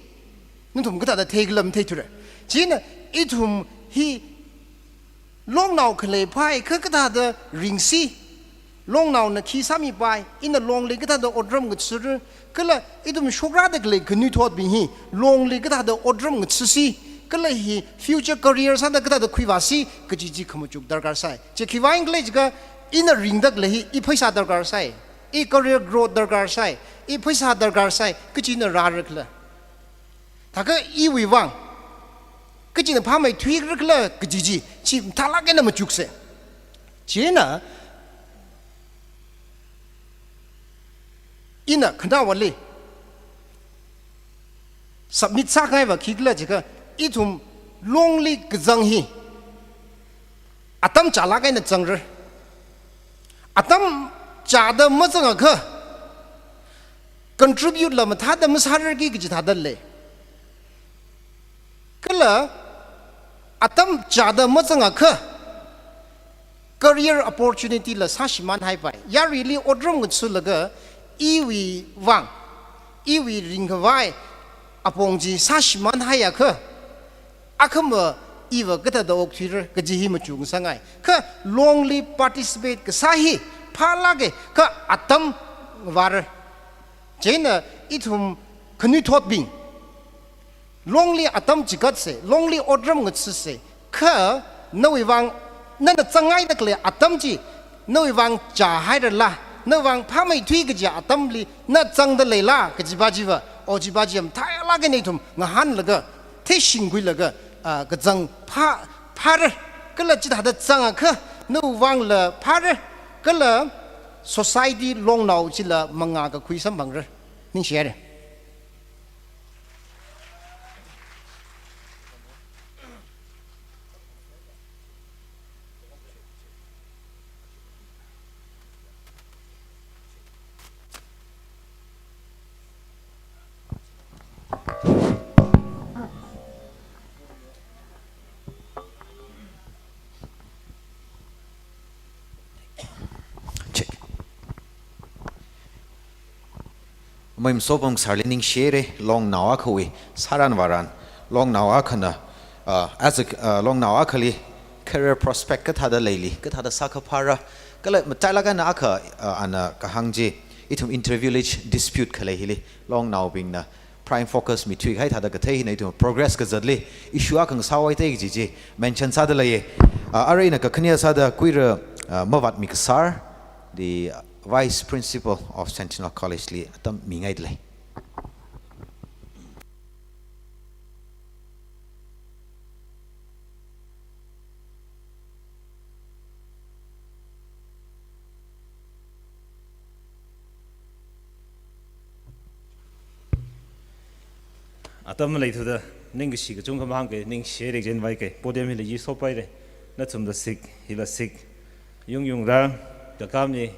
Nathum kathāda theikhala matheithura. China ithum hi Longnao khaleipai kha kathāda ringsi, Longnaona khi sāmipai, ina Longli kathāda otram ngathāra, kala ithum shokrāda khalei khanuithotbing hi Longli kathāda otram ngathāsi, kala hi future career sāda kathāda khuivāsi kaji chi khamachuk darkar sai. Chi khiwui vang khala jiakha, ina ringda khalei hi i pheisā darkar sai, i career growth darkar sai, i pheisā darkar sai, kachina rāra khala. Thākha iwui vang kachina phāmeithuira khala kaji chi, chi mathālāk eina machuksa. China, ina khanaowali submit sākahaiva khikhala jiakha, ithum Longli kazang hi atam chālāk eina zangra. Atam chāda mazangakha, contribute la mathāda masārarki kaji thāda lei. Kala atam chāda mazangakha career opportunity la sāshimānhaipai. Yaruili otram ngathalaga iwui vang, iwui ringkhavai apong chi sāshimānhaiakha, akhama iva kathāda okthuira kaji hi machukngasakngai. Kha longli participate kasā hi phālāka, kha atam vāra. Chieina ithum khanuithotbing, longli atam chigatsa, longli otram ngathasa, kha nawui vang, nana zangngaida khalei atam chi nawui vang chāhairala, nawui vang phāmeithui kaji atamli na zangda leila kajiva chiva, o chiva chi mathālāk eina ithum ngahānlaga, theishingkhuilaga, ah, kazang phā, phāra, kala chithāda zangakha nawui vangla phāra, kala society longnao chila mangā kakhui samphangra. Ningshihaira. Check. Mai Masopam sārli ningshihaira, longnao akhawui sāran vāran, longnao akhana, uh, as a, uh, longnao akhali career prospect kathāda leili, kathāda sākhaphāra, kala matailāk eina akha, uh, ana kahāng chi, ithum interview li dispute khalei hili, longnaobingna prime focus mithuikahai thāda kathei hina ithum progress kazatli issue akha ngasāhaida kaji chi mention sāda leiya. Ah, arui ina kakhane sāda khuira, ah, Mavātmi Kasar, the Vice Principal of Sentinel College li atam mingaida lei. Atam maleithuda, ningkashi kachungkha mahāngka, ningshihaira, jen vaika, podium hila ji sopaira, nathumla sik, hila sik, yung yung ra, kakāmni,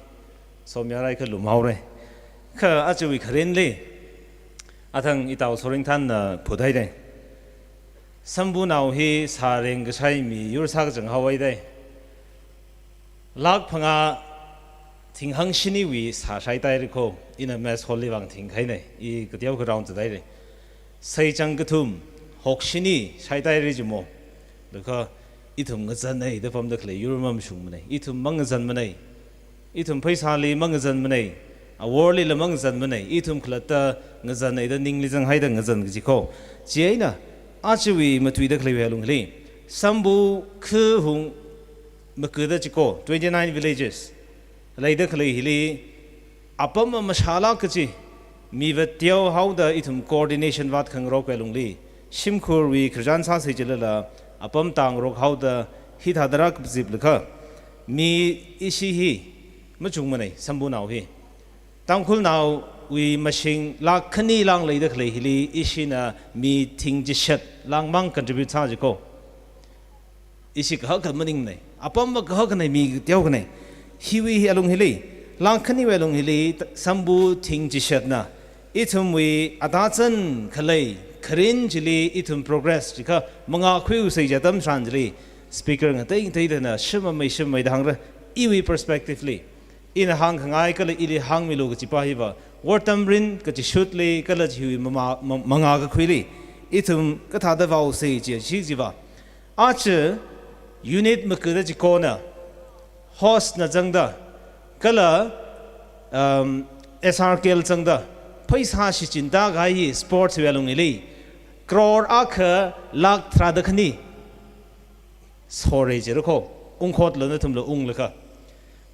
somya rai kha lumhaora. Kha ajawui kharinli, athang itao Soringthanna phuthaira. Sambunao hi sāreng kashai miyur sākazang haohaida. Lakh phangā thinghang shiniwui sā shaitaira kho, ina mess hall li vang thingkahaina, i kateokha round zathaira. Seichang kathum, hok shini shaitaira jimo. Laga ithum ngazanna da pamda khalei yur mamashungmana, ithum mangazanmana. Ithum pheisāli mangazanmana, award lila mangazanmana, ithum khalatta ngazanna da ningli zanghaida ngazan kaji kho. Chieina, ajawui matuida khaleiwui alungli, Sambu kha hung makada chiko, twenty-nine villages leida khalei hili, apam mashālāk kachi, mi vat teo haoda ithum coordination vātkhangarokwui alungli, shimkhurwui khararchan sāsa jilala, apam tāngarok haoda hithāda rākapazip lakha, mi ishi hi machungmana, Sambunao hi. Tangkhulnaowui mashing lakh khani lāng leida khalei hili, ishina mi thing chishat lāngmang contribute sā jiko. Ishi kahak kha maningmana, apam makahakkana, mi teokana. Hiwui hi alung hili, lakh khaniwui alung hili, t-, Sambu thing chishatna, ithumwui atazan khalei kharin chili ithum progress chikha mangā khuiusa kaji atam tharan chili, speaker ngatei ngateidana shimamei shimamei da hāngra, iwui perspective li. Ina hāngkhangai kala ili hāngmilu kachipa hiva, wortam rin kachishutli, kala chiwui mama-, ma-, mangā kakhuili, ithum kathāda vāusa kaji chi chiva. Aja unit makada chikona, host na zangda, kala, um, S R K L zangda, pheisā shichinda kahai hi sports wui alung hili, crore akha lakh tharāda khani. Sorry, jira kho, ungkhotlu nathumla unglakha.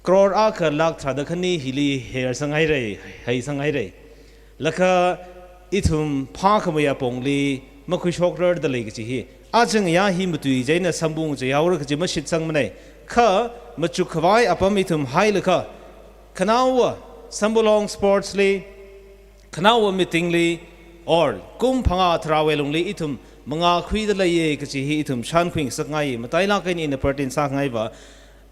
Crore akha lakh tharāda khani hili heisanghaira, heisanghaira. Laga ithum phākhamei apongli makhuishokrarda lei kachi hi. Aja ngayā hi matui chieina Sambung chihaora kachi mashitsangmana. Kha machukkhavai apam ithum hailakha, khanaowa Sambulong sports li, khanaowa meeting li, or kum phangā tharāwui alungli ithum mangā khuida leiya kachi hi ithum shānkhuingasakngai, matailāk eina ina pertain sāngaiva.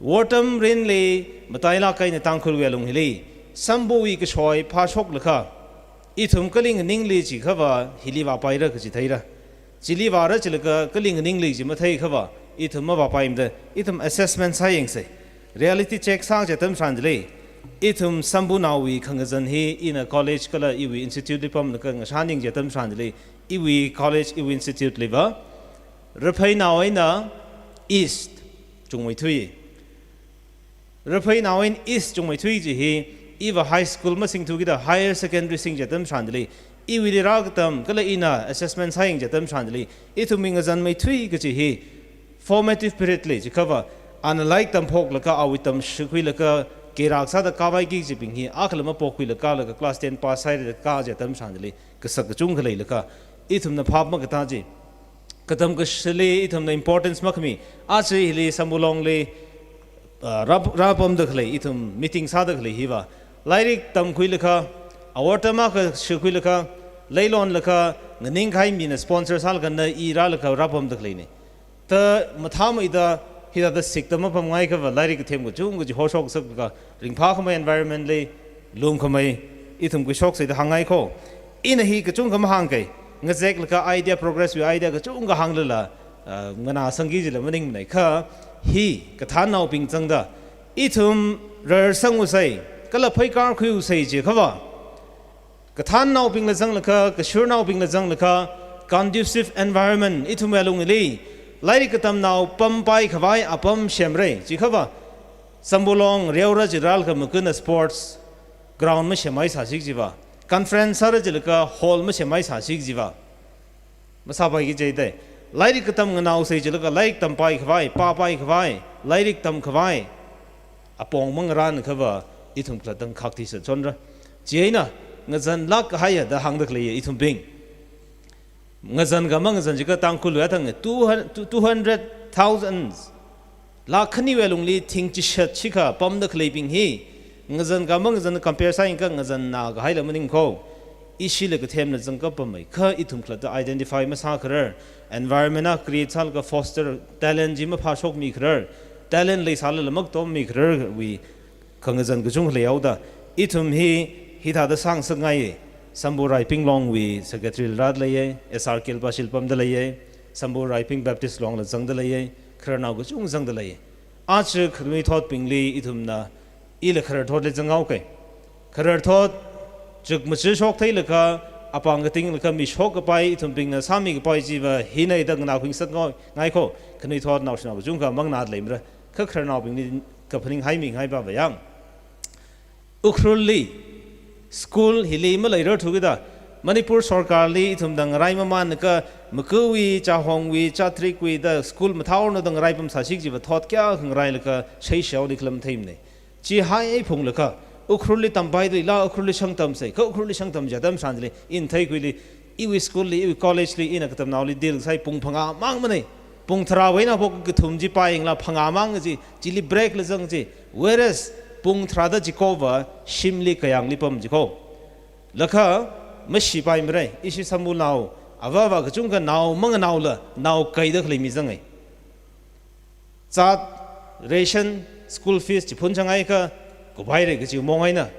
Wortam rinli, matailāk eina Tangkhulwui alung hili, Sambuwui kashoi phāshoklakha, Ithum kali nganingli jiakhava hili vāpaira kaji theira. Chili vāra jilaga kali nganingli ji matheiakhava ithum mavāpaimada, ithum assessment sāyangsei. Reality check sāngasak atam tharan chili, ithum Sambunao wui khangazan hi ina college kala iwui institute li pamlaga ngashaning atam tharan chili, iwui college, iwui institute liva Rapheinao eina East chungmeithui. Rapheinao eina East chungmeithui chi hi, iva high school masingthu kida higher secondary singasak atam tharan chili, iwuili rākatam kala ina assessment sāyangsā atam tharan chili, ithumwui ngazanmeithui kaji hi formative period li jiakhava, ana lairik tamphoklaga awui tamshikhuilaga, keirak sāda kavaiki kajibing hi, akhala mapokkhuilaga, laga class ten pass sāhaida kaja atam tharan chili, kasak kachungkha leilaga, ithumna phap makatā chi, katam kashili ithumna importance makhami, aja hili Sambulongli, ah, rāp-, rāpamda khalei, ithum meeting sāda khalei hiva, lairik tamkhuilaga, award tamā kashikhuilaga, leilonlaga, nganingkahai mina sponsor sālaga na i rālaga rāpamda khaleina. Ta mathāmeida, hithāda sikta mapamngaiakhava, lairik kathem kachungkha chi hoshokngasakka, ringphākhamei environment li lumkhamei, ithum khuishokseida hāngngaiko. Ina hi kachungkha mahāngkei, ngazeklaga idea, progress wui idea kachungkha hānglala, ah, nganāsangki jila maningmanei kha, hi kathānnaobing zangda, ithum rarsangusei, kala pheikar khuiusei jiakhava, kathānnaobingla zanglaga, kashurnaobingla zanglaga, conducive environment, ithumwui alungli, lairik katamnao pampaikhavai apam semra jiakhava, Sambulong reora jilala kha makuna sports ground masemhaisāsi kajiva, conference sāra jilaga hall masemhaisāsi kajiva, masāpaiki jida. Lairik katam nganaosei jilaga lairik tampaikhavai, pāpaikhavai, lairik tamkhavai apong mangarānakhava, ithum khalatta khak thisat chonra. Chieina, ngazanlāk kahaiya da hāngda khalei ithumbing. Ngazan ka mangazan jiakha Tangkhulwui athang two hundred, two, two hundred thousand, lakh khaniwui alungli thing chishat shikha pamda khaleibing hi, ngazan ka mangazan compare sāyangakha ngazanna kahaila maningko. Ishila kathemla zangkapamei kha ithum khalatta identify masākharar, environment a create sālaga foster talent chi maphāshokmikharar, talent leisālala makatommikhararwui khangazan kachungkha leihaoda, ithum hi hithāda sāngasakngai. Sambu Raiping Longwui secretary la rāda leiya, S R K la pāshil pamda leiya, Sambu Raiping Baptist Longla zangda leiya, khararnao kachung zangda leiya. Aja khanuithotbingli ithumna, ila khararthotli zanghaoki. Khararthot, chukmaja shoktheilaga, apāng katinglaga mi shokkapai, ithumbingna sāmikapai chiva hina da nganākhuingasakngai, ngaiko, khanuithot naoshinao kachungkha manganāda leimara, kha khararnaobingli kaphaning haimingaiva vayang. Ukhrulli, school hili maleirarthu kida, Manipur sorkarli ithumda ngarai mamānlaga, makawui, chahongwui, chatrikwui da school mathāorna da ngarai pamsāsi kajiva thot kayākha ngarailaga, shaishaoli khalam theimanei. Chi hai phunglaga, Ukhrulli tampaida leila, Ukhrulli shangtamsei, kha Ukhrulli shangtam atam tharan chili, ina theikhuili, iwui school li, iwui college li, ina katamnaoli deal sāi pung phangā mangmanei. Pung tharāwui eina phok kathum chi pāyangla phangā mang chi, chili break la zang chi. Whereas, pung tharāda chikova, shimli kayāngli pam chiko. Laga, mashipaimara, ishi Sambunao, avāva kachungkha nao manganaola, nao kaida khalei mi zangai. Zat, ration, school fees chi phunchang haikha, kuphaira kaji mong eina,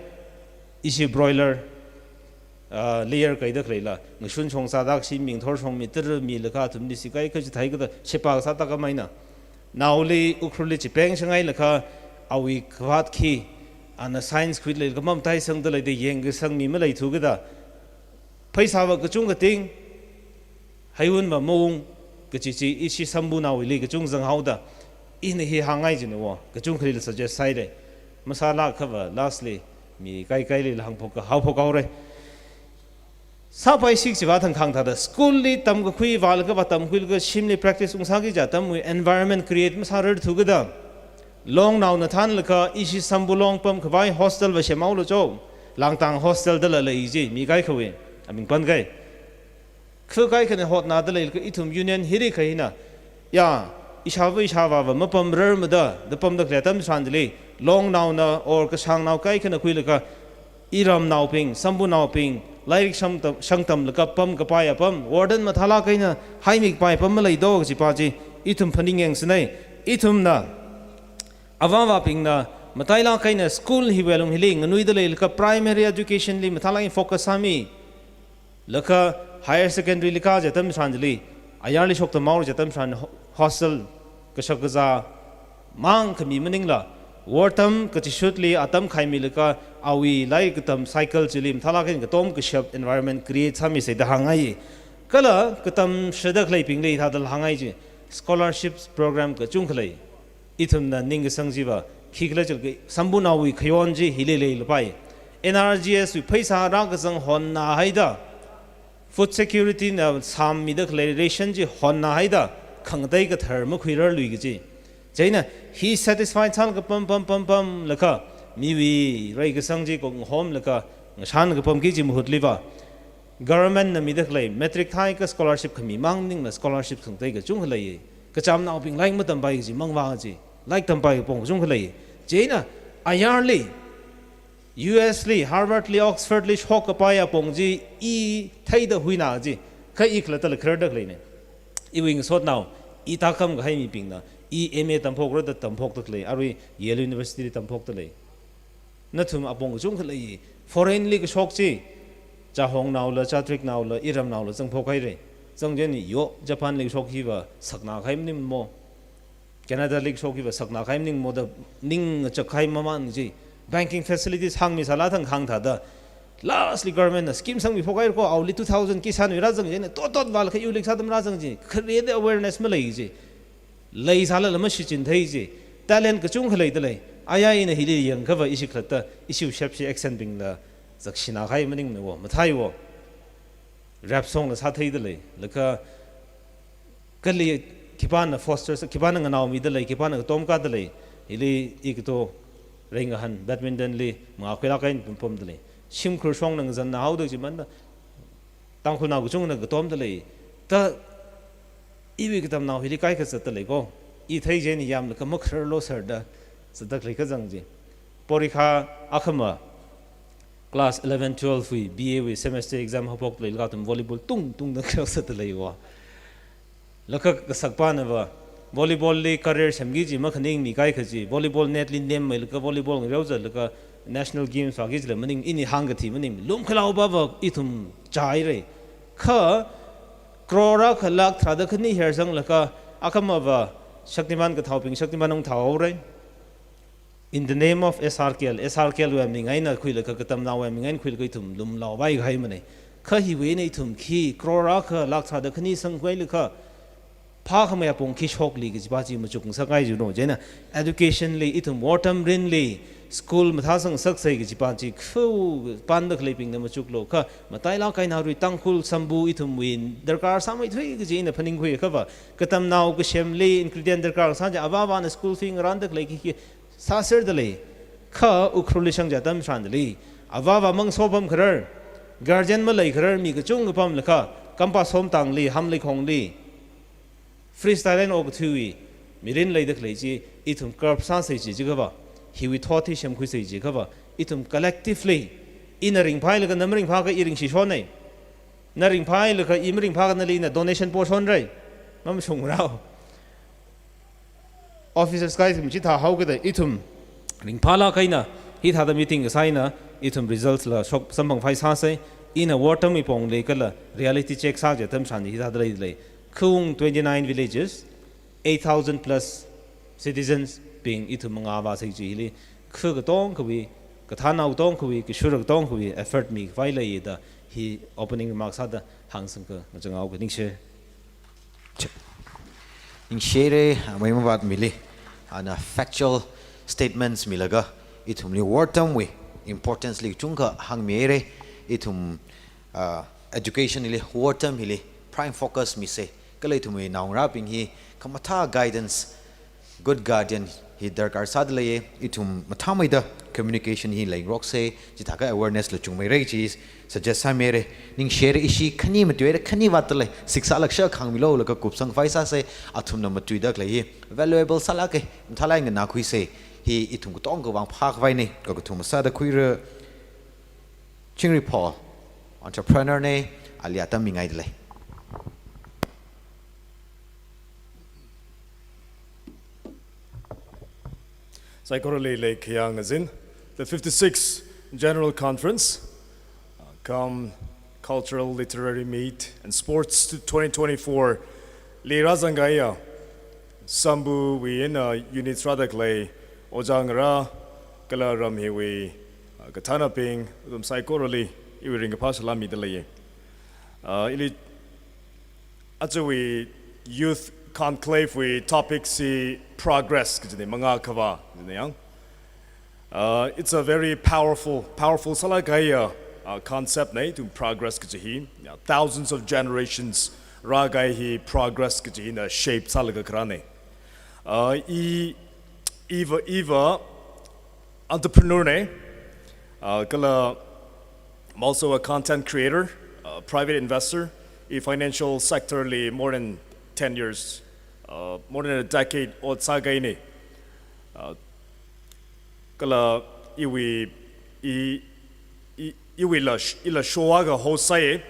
ishi broiler, ah, layer kaida khaleila, ngashun shong sāda kashi mingthor shong mi tara milaga athumli sikai kaji thai kada, sheba sāda kamaina. Naoli Ukhrulli chipeng shanghailaga, awui kavāt khi, ana science khuilaga mamataisangda leida yangkasang mi maleithu kada, pheisāva kachungkha ting, heiwunva maung, kaji chi ishi Sambunaowuili kachung zanghaoda, ina hi hāngngai jina wo, kachungkhali suggest sāhaira. Masālākakhava, lastly, mi kaikailila hāngphok kahao phok haora. Sāpaisi kajiva thangkhang thāda, school li tamkakhui vālaga vā tamkhuilaga shimli practice ungsāki kaja atamwui environment create masārarthu kada, Longnaona thānlaga ishi Sambu Long pamkhavai hostel va semhaolu cho, Langtang hostel dala lei ji, mi kaikhawui, aming pankai. Kha kaikhana hotnada leilaga ithum union hiri kahina, ya, ishāva ishāvāva mapamrarmada, da pamda khalei atam tharan chili, Longnaona or kashangnao kaikhana khuilaga, iramnaobing, Sambunaobing, lairik shangtam, shangtamlaga pamkapai apam, warden mathālāk eina haimikapai apam maleido kajipa chi, ithum phaningyangsinai, ithumna, avāvabingna, matailāk eina school hiwui alung hili, nganuida leilaga primary education li mathālāk eina focus sāmi, Laga higher secondary li kazā atam tharan chili, ayarli shokta maor atam tharan ho-, hostel kashak kazā mang khami maningla, war tam kachishutli atam khaimilaga awui lairik katam cycle chili mathālāk eina katom kashap environment create sāmisei da hāngngai. Kala katam shada khaleibingli hithāda hāngngai chi, scholarships program kachungkha lei. Ithumna ningkasang chiva, khikhala chilka Sambunaowui khayon chi hili leilapai. N R G S wui pheisā rākazang honnahaida, food security na sāmmida khalei ration chi honnahaida, khangatei kathar makhuirarlui kaji. Chieina hi satisfied sālaga pam, pam, pam, pamlaga, miwui reikasang chi kongahomlaga, ngashan kapamki kaji mahutliva, government na mida khalei, matric thāakha scholarship khami mang maningla scholarship khangatei kachungkha lei. Kachamnaobing lairik matampai kaji mangva kaji, lairik tampai apong kachungkha lei. Chieina, ayarli, U S li, Harvard li, Oxford li shokkapai apong chi i theida huina kaji, kha i khalattala khararda khaleina. Iwui ngasotnao, i tākam kahai mibingna, i M A tamphokra da tamphokda khalei, arui Yale University li tamphokda lei. Nathum apong kachungkha lei, foreign li kashok chi, Chahongnaola, Chatriknaola, iramnaola zangphok haira. Zang chieina yo, Japan li kashok hiva sakna kahai maningmo, Canada li kashok hiva sakna kahai maningmo da ning chak kahai mamān chi. Banking facilities hāngmisāla thang hāng thāda, lastly government na scheme sangmiphok haira ko, awuili two thousand ki sānui rāzang chieina, tot tot vālaga iwuili sātam rāzang chi, khareda awareness malei chi. Leisālala mashichin thei chi. Talent kachungkha leida lei. Ayā ina hili yangkhava ishi khalatta, ishi shepshi accent bingla zakshina kahai maningmana wo, mathāi wo. Rap song la sātheida lei. Laga kali khipāna foster sā, khipāna nganaomida lei, khipāna katom kāda lei. Hili i kato ring ahan badminton li mangā khuilāk eina pam, pamda lei. Shimkhur shongna ngazanna haoda chimānda, Tangkhulnao kachungna katomda lei. Ta iwui katamnao hili kaikha zatda lei ko. I thei chieina yamlaga makhararlu sāda zatda khalei kazang chi. Porikha akhama class eleven, twelve wui, B A wui semester exam haophok leilaga athum volleyball tung tungda kharā zatda lei wo. Laga kasakpānava volleyball li career semki kaji makhaningmi kaikha chi, volleyball net li nemmeilaga volleyball ngareozatlaga national games vāki kajila maning, ini hāngkathi maning, lumkhalaopava ithum chāhaira. Kha crore akha lakh tharāda khani hersanglaga, akhamava Shaktiman kathaobing Shaktiman ungthao haora. In the name of S R K L, S R K L wui aming eina khuilaga, katamnaowui aming eina khuilaga ithum lumlaopai kahaimana. Kha hiwui eina ithum khi crore akha lakh tharāda khani sangkhuilaga, phākhamei apong khi shokli kajipa chi machuk ngasakngai jino. Chieina education li ithum war tam rinli school mathāsang ngasaksei kajipa chi khu panda khaleibingna machuklu. Kha matailāk eina arui Tangkhul sambu ithumwui darkar sāmeithui kaji ina phaningkhui akhava, katamnao kasemli ingredient darkar sā chi, avāvana school fee ngaranda khalei khi khi sāserda lei. Kha Ukhrulli shang chi atam tharanli, avāva mang sopam kharar, guardian malei kharar mi kachungkha pamlaga, Kampasomtangli, Hamleikhongli, freestyle eina okathuiwui mirin leida khalei chi, ithum curb sāsei chi jiakhava, hiwui thot hi semkhuisei jiakhava, ithum collectively, ina ringphālaga na maringphāakha i ringshishonna. Na ringphālaga i maringphāakha nali ina donation poshonra. Mamashungrao. Officers kai ithum chithā haokida ithum ringphālāk eina, hithāda meeting kasā eina ithum results la shok samphangphai sāsei. Ina war tam mi pongli kala reality check sā chi atam tharan hithāda leida lei. Khaung twenty-nine villages, eight thousand plus citizens bing ithum mangā vāsei chi hili, kha katongkhawui, kathānnao katongkhawui, kashura katongkhawui effort mikhavai leida hi opening remarks sāda hāngsangkha ngachang haoka, ningshi. Ningshire, amei Mavatmili, ana factual statements milaga, ithumli war tam wui importance li chungkha hāngmihaira. Ithum, ah, education li war tam hili prime focus misei. Kala ithumwui naongarābing hi khamathā guidance, good guardian hi darkar sāda leiya. Ithum mathāmeida communication hi leingaroksei, chithākha awareness la chungmeira chi suggest sāmihaira. Ningshire, ishi khani matuira, khani vātda lei, siksālakshak hāngmilu, laga kupsangphai sāsei, athumna matuida khalei hi valuable sālāka, mathālāk eina nganākhuisei, hi ithum katongkha vang phākhavaina, kha kathum sāda khuira. Chingri Paul, entrepreneur na, ali atam mingaida lei. Saikorali leikhayā ngazin, the fifty-sixth General Conference, uh, cum Cultural Literary Meet and Sports twenty twenty-four li rāzangkahaiya Sambuwui eina units rāda khalei ojā ngarā kala ram hiwui, uh, kathānabing, athum saikorali iwui ringkaphā salām mida leiya. Uh, ili ajawui Youth Conclave wui topic chi progress kajina, mangā khavā kajina yang. Uh, it's a very powerful, powerful sālāk kahaiya, uh, concept na, ithum progress kaji hi. Yeah, thousands of generations rākahai hi progress kaji hina shape sālaga kharāna. Uh, i, iva, iva entrepreneur na, uh, kala I'm also a content creator, a private investor. I financial sector li more than ten years, uh, more than a decade ot sākahaina. Uh, kala iwui, i, i, iwuila sh-, ila show akha host sāya,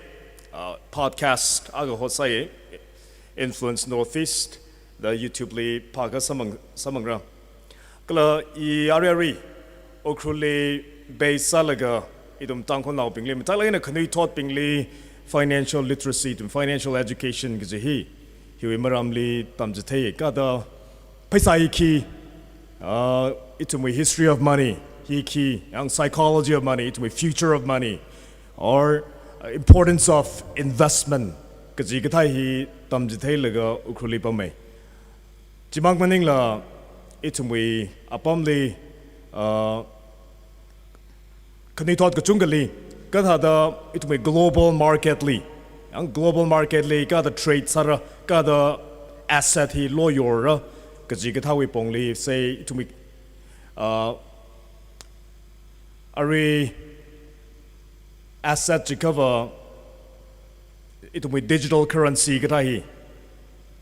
uh, podcast akha host sāya, Influence Northeast, da YouTube li phākha samphang, samphangra. Kala i ari ari Ukhrulli base sālaga ithum Tangkhulnaobingli, matailāk eina khanuithotbingli financial literacy, ithum financial education kaji hi, hiwui maramli tamchithei, kathāda pheisā hi khi, uh, ithumwui history of money hi khi, yang psychology of money, ithumwui future of money, or, uh, importance of investment kaji kathā hi tamchitheilaga Ukhrulli pamma. Chimang maningla ithumwui apamli, uh, khanuithot kachungkhali, kathāda ithumwui global market li, yang global market li kathāda trade sāra, kathāda asset hi loyora kaji kathāwui pongli, say, ithumwui, uh, arui asset jiakhava ithumwui digital currency kathā hi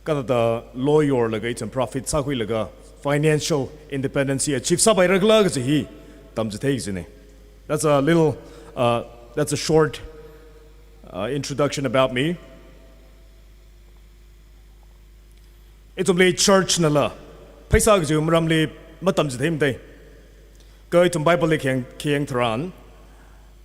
kathāda loyorlaga ithum profit sākhuilaga financial independence achieve sāpaira khala kaji hi tamchithei kajina. That's a little, uh, that's a short, uh, introduction about me. Ithumli church nala pheisā kaji maramli matamchitheimada. Kha ithum Bible li khayang, khayang tharan,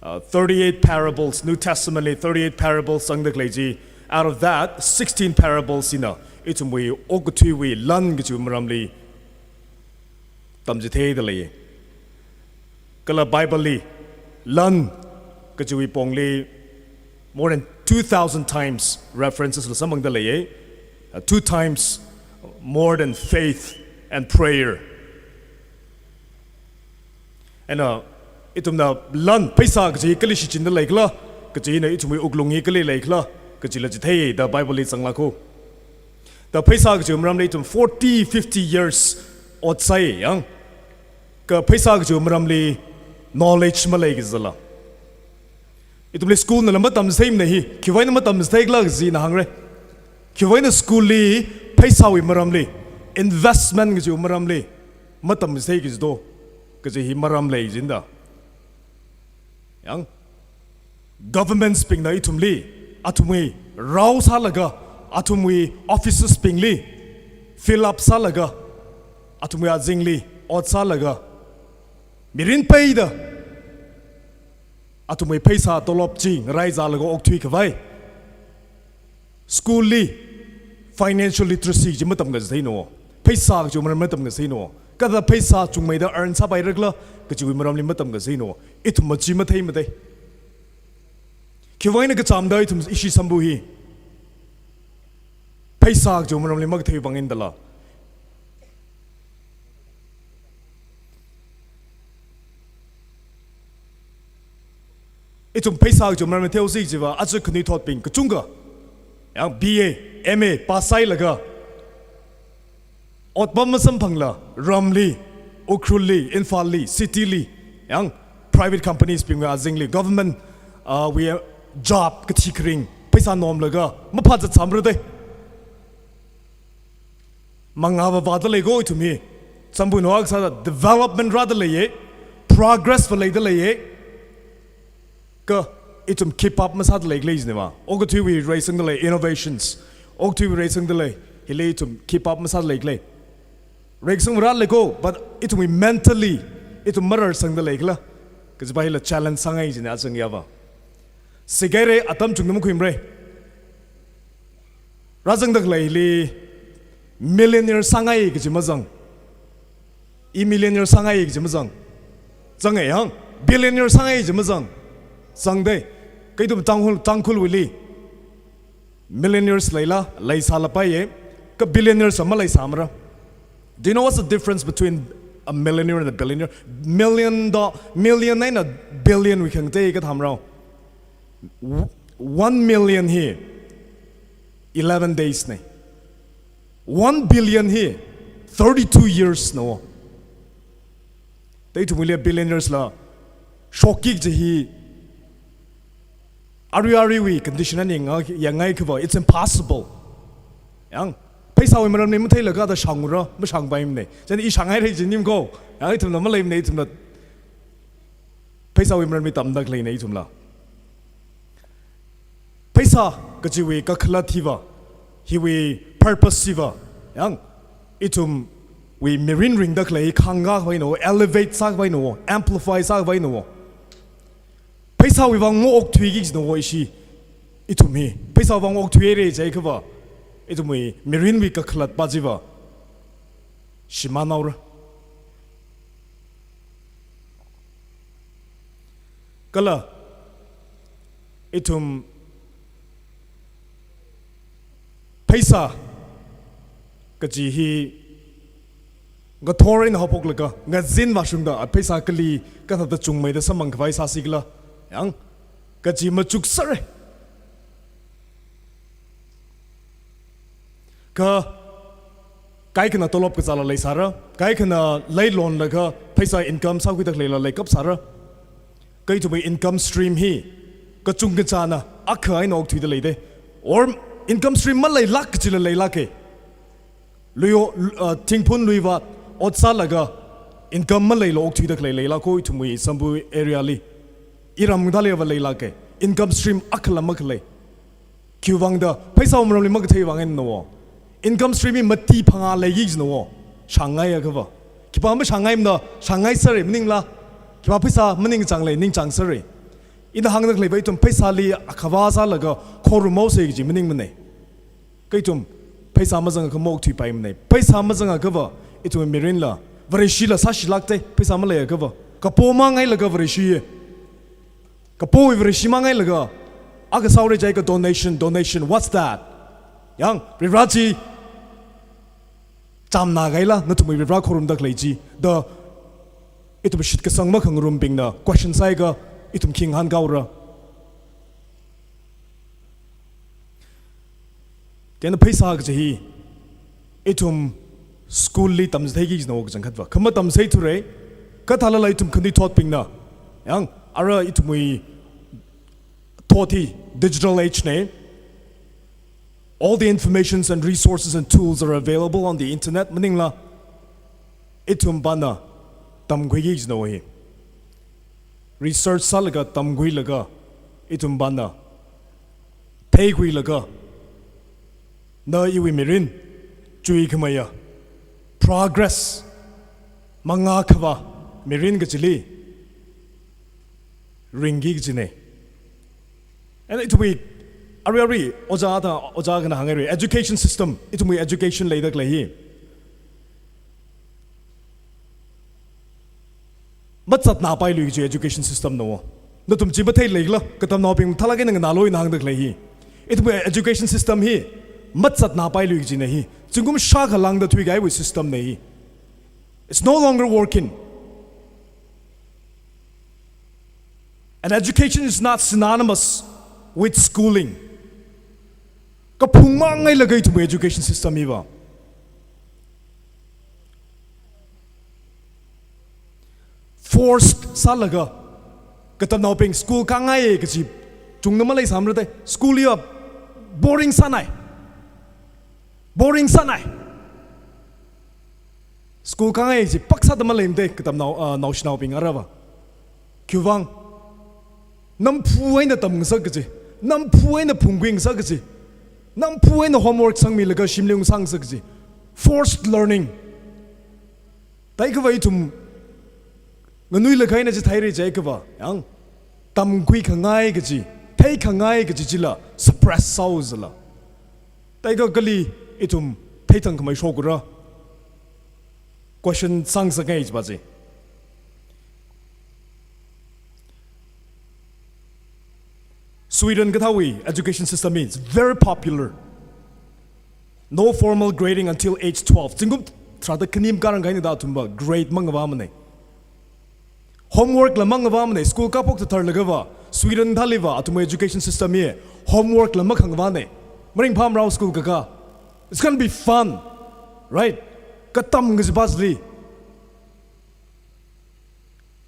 uh, thirty-eight parables, New Testament li thirty-eight parables zangda khalei chi, out of that, sixteen parables hina ithumwui okathuiwui lan kaji maramli tamchitheida lei. Kala Bible li lan kajiwui pongli more than two thousand times references la samphangda leiya, uh, two times more than faith and prayer. And, uh, ithumna lan pheisā kaji kali shichinda lei khala, kajina ithumwui wuklung hi kali lei khala kajila chithei da Bible li zanglāka. Da pheisā kaji maramli ithum forty, fifty years ot sāya yang. Kha pheisā kaji maramli knowledge maleiki kajila. Ithumli school nala matamchitheimana hi, khiwui eina matamchithei khala kajina hāngra. Khiwui eina school li pheisāwui maramli, investment kaji maramli matamchithei kajido, kaji hi maram lei kajina da. Yang governments bingna ithumli, athumwui rao sālaga, athumwui offices bingli fill up sālaga, athumwui azingli ot sālaga, mirin peida athumwui pheisā tolop chi ngaraizālaga okthui khavai, school li financial literacy chi matamkachitheina. Pheisā kaji maram matamkachitheina. Kathāda pheisā chungmeida earn sāpaira khala kajiwui maramli matamkachitheina. Ithum machi matheimada. Khiwui eina kachamda ithum ishi sambu hi pheisā kaji maramli makathei vang eina dala. Ithum pheisā kaji maram matheosi jiva, aja khanuithotbing kachungkha yang B A, M A pass sāhailaga otpam masamphangla, ramli, Ukhrulli, Imphalli, cityli, yang private companies bingwui azingli, government, uh, wui job kathi kharing pheisā nomlaga maphāzat sāmara da. Mangā vāvāda leiko ithum hi. Sambu no aksa development rāda leiya, progress va leida leiya. Kha ithum keep up masāda lei khala jina ma. Okathuiwui reisangda lei innovations. Okathuiwui reisangda lei. Hili ithum keep up masāda lei khala. Reisang rāda leiko, but ithumwui mentally ithum mararsangda lei khala kajiva hila challenge sāngai jina achang yava. Sikaire atam chungda makhuimre. Rāzangda khaleili millionaire sāngai kaji mazang. I millionaire sāngai kaji mazang. Zanga yang, billionaire sāngai kaji mazang. Zangde. Kha ithum Tangkhul, Tangkhulwuili millionaires leila, leisālapaiye. Kha billionaires maleisāmara. Do you know what's the difference between a millionaire and a billionaire? Million do, million eina billion wui khangatei kathāmara. W-, one million hi eleven days ne. One billion hi thirty-two years no. Kha ithumwuili billionaires la shokki kaji hi arui aruiwui condition eina nga-, yangngai akhava, it's impossible. Yang, pheisāwui maramli matheilaga da shāngra, mashāngpaimane. Chieina i shānghaira jinimko. Yang, ithumla maleimane, ithumla pheisāwui maramli tamda khaleine ithumla. Pheisā kajiwui kakhalat hiva, hiwui purpose hiva, yang, ithumwui mirin ringda khalei khangkā khavai no, elevate sākhavai no, amplify sākhavai no. Pheisāwui vang maokthuiki kaji no ishi, ithum hi. Pheisāwui vang maokthuire jiakhava, ithumwui mirinwui kakhalatpa chiva shimānhaora. Kala ithum pheisā kaji hi ngathor eina haophoklaga, ngazin vāshungda, a pheisā kali kathāda chungmeida samphang khavai sāsi kala, yang, kaji machuksāre. Kha kaikhana tolop kazāla leisāra, kaikhana leilonlaga pheisā income sākhuida khaleila leikapsāra. Kha ithumwui income stream hi kachungkachāna akha eina okthuida leide. Or income stream maleilāk kajila leilāke. Lui o, uh, thingphun lui vāt ot sālaga income maleila okthuida khalei leilāko ithumwui Sambui area li. Iram ngathāliva leilāke. Income stream akhala makhalei. Khiwuivang da, pheisāwui maramli makathei vang eina no. Income stream hi mati phangā leiki kaji no. Shāngngai akhava. Khipā mashāngngaimanei, shāngngaisāre maningla. Khipā pheisā maningchāngle, ningchāngsāre. Ina hāngda khaleiva ithum pheisāli akhava sālaga khorumhaose kaji maningmane. Kha ithum pheisā mazangakha maokthuipaimanei. Pheisā mazangakhava ithum mirinla Vareshila sāshilākte, pheisā maleiakhava. Kapo mangailaga Vareshi ye. Kapowui Vareshi mangailaga, akha sāhaore jiakha donation, donation, what's that? Yang, Varivara chi chamna kahaila, nathumwui Varivara khorumda khalei chi, da ithum shitkasang makhangarumbingna question sāakha, ithum khi ngahānhaora. Chieina pheisā kaji hi, ithum school li tamchitheiki kaji no kachangkhatva. Kha matamchitheithura, kha thālala ithum khanuithotbingna. Yang, ara ithumwui thot hi digital age ne. All the informations and resources and tools are available on the internet. Maningla, ithumpana tamkhuiki kaji no hi. Research sālaga, tamkhuilaga, ithumpana theikhuilaga, na iwui mirin chuikhameiya, progress, mangā khavā mirin kachili ringki kajine. And ithumwui, arui arui, ojā ta, ojā akhana hānghaire, education system, ithumwui education leida khalei hi. Mazatnapailuiki kaji education system no. Nathum chi matheileila, katamnaobing mathālāk eina nganālu ina hāngda khalei hi. Ithumwui education system hi, mazatnapailuiki kajine hi. Zingkum shākha lāngda thuikahaiwui system ne hi. It's no longer working. And education is not synonymous with schooling. Kaphung mangailaga ithumwui education system hiva. Forced sālaga, katamnaobing school kāngaiye kaji chungna maleisāmara de, school hiva boring sānai. Boring sānai. School kāngai chi pāksāda maleimade katamnao, ah, naoshinaobing arava. Khiwuivang, namphu eina tamngasak kaji, namphu eina phungkhuingasak kaji, namphu eina homework sangmilaga shimli ungsāngasak kaji. Forced learning. Theikhava ithum nganuilakha eina chitheira jiakhava, yang, tamkhuikhangai kaji, Theikhangai kaji chila suppress sāuzala. Theiakha kali ithum theithangkhamei shokra. Question sāngasakngai jiva chi. Sweden kathāwui education system is very popular. No formal grading until age twelve. Zingkum tharāda khani makārangaina da athumva grade mangavāmanei. Homework la mangavāmanei, school kāphok thathar lagava, Sweden thāliva, athumwui education system hi, homework la makhangavānei. Maringphāmarao school kakā. It's gonna be fun, right? Katam kajiva chili.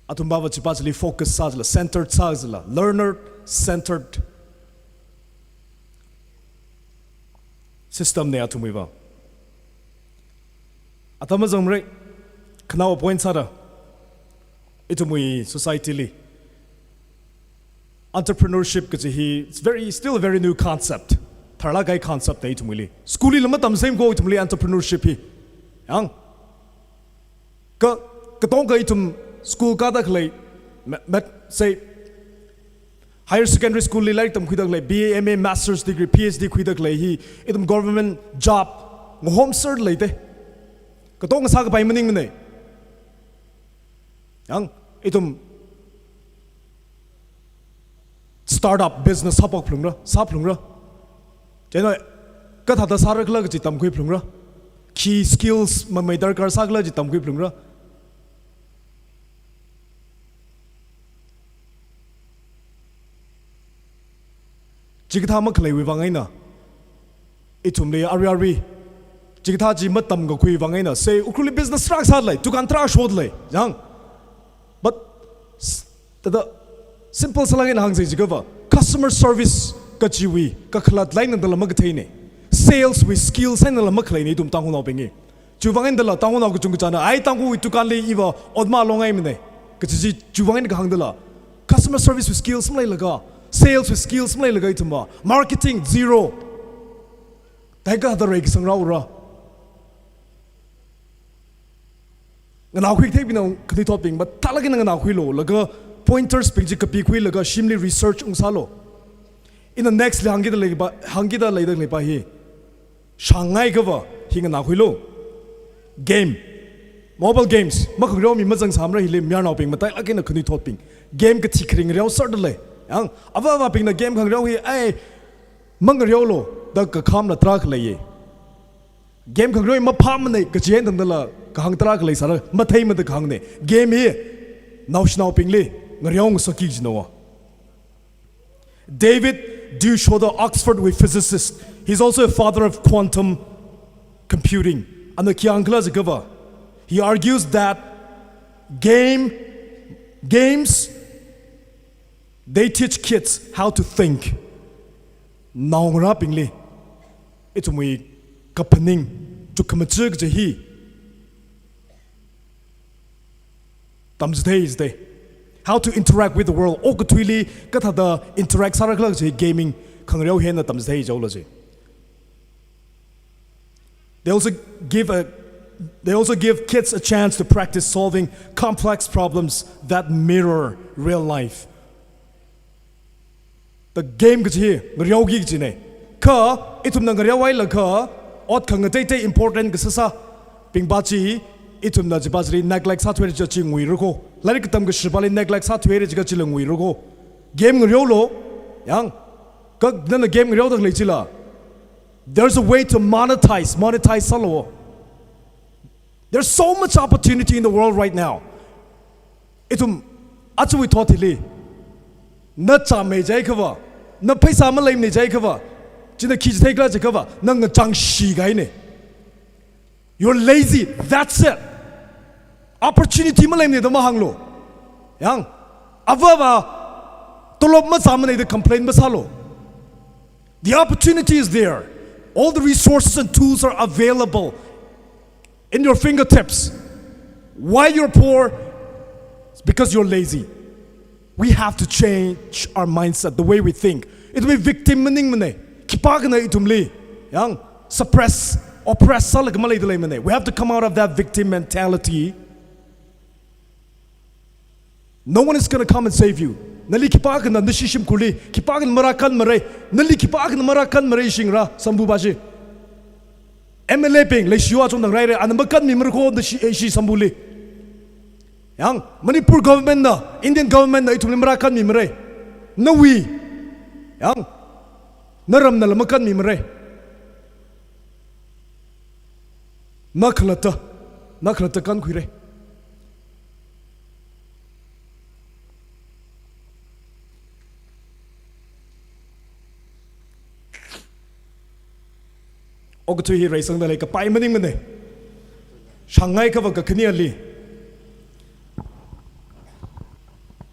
Athumva chiva chili focus sāzala, centered sāzala, learner centered system nei athumwuiva. Atam mazangmara, khanaowa point sāra, ithumwui society li entrepreneurship kaji hi, it's very, still a very new concept. Tharlāk kahai concept nei ithumwuili. School lila matamsei ko ithumli entrepreneurship hi. Yang, ka, katonga ithum school kāda khalei, ma-, ma-, say, higher secondary school li lairik tamkhuida khalei, B A, M A, master's degree, P H D khuida khalei hi, ithum government job ngahomser leite. Katonga sākapai maningmanei. Yang, ithum startup business sāphok phalungra, sāphalungra. Chieina, kathāda sāra khala kaji tamkhui phalungra. Khi skills mamei darkar sā khala kaji tamkhui phalungra. Chikathā makhaleiwui vang eina, ithumli ari ari, chikathā chi matamkakhui vang eina, say, Ukhrulli business tarākha sādalei, dukan tarākha shodalei, yang. But, s-, thāda simple sālāk eina hāngsa jiakhava, customer service kajiwui kakhalat leinadala makatheinei. Sales wui skills einala makhaleinei ithum Tangkhulnaobing hi. Chiwui vang eina dala Tangkhulnao kachungkachāna, ai Tangkhulwui dukanli iva ot malongngai manei kaji chi chiwui vang eina kahāng dala. Customer service wui skills maleilaga, sales wui skills maleilaga ithumva, marketing zero. Theiakha thāda reikasanghaora. Nganaokhui kathei bingna khanuithotbing, but thālāk eina nganaokhuilu, laga pointers bing chi kapikhuilaga shimli research ungsālu. Ina next li hāngkida leiva, hāngkida leida leiva hi. Shāngngai kava hi nganaokhuilu. Game. Mobile games. Makhangareo mi mazang sāmara hili mayarnaobing matailāk eina khanuithotbing. Game kathi kharing ngareoser dalei. Yang, ava avabingna game khangareo hi, ai, mangareolu, da kakhamla tarākha leiye. Game khangareo hi maphāmanei kaji eina tangdala kahāng tarākha leisāra, matheimada kahāngnei. Game hi naoshinaobingli ngareongasakki kajinaowa. David Duchovny, Oxford wui physicist, he's also a father of quantum computing. Ana khi hāng khala jiakhava, he argues that game, games, they teach kids how to think. Naongarābingli ithumwui kaphaning, chukkhamachuk kaji hi tamchithei jithei. How to interact with the world. Okathuili kathāda interact sāra khala kaji gaming khangareo hina tamchithei jihaola ji. They also give a, they also give kids a chance to practice solving complex problems that mirror real life. The game kaji hi ngareoki kajinei. Kha, ithumna ngareohailakha, ot khangateitei important kasāsābingva chi, ithumna chiva chili neglect sāthuira jiakha chi nguira ko. Lairik katam kashivali neglect sāthuira jiakha chila nguira ko. Game ngareolu, yang, kha nana game ngareoda khalei chila, there's a way to monetize, monetize sālu. There's so much opportunity in the world right now. Ithum, ajawui thot hili, na chāmei jiakhava, na pheisā maleimanei jiakhava, china khi chithei khala jiakhava, na ngachang shikahainei. You're lazy, that's it. Opportunity maleimanei da mahānglu. Yang, ava ava tolop mazāmanei da complain masālu. The opportunity is there. All the resources and tools are available in your fingertips. Why you're poor? It's because you're lazy. We have to change our mindset, the way we think. Ithumwui victim maningmanei. Khipākhana ithumli, yang, suppress, oppress sālaga maleida leimanei. We have to come out of that victim mentality. No one is gonna come and save you. Nali khipākhana nashi shimkhurli, khipākhana marākhanmara. Nali khipākhana marākhanmara shingra, Sambu ba shi. M L A bing, leishiwui achon dang raira, ana makhanmimara kho nashi, eh, shi Sambuli. Yang, Manipur government na, Indian government na ithumli marākhanmimara. Nawui. Yang, naramnala makhanmimara. Na khalatta, na khalatta kankhuira. Okathui hi reisangda lei kapai maningmana. Shāngngai kava kakhaneli.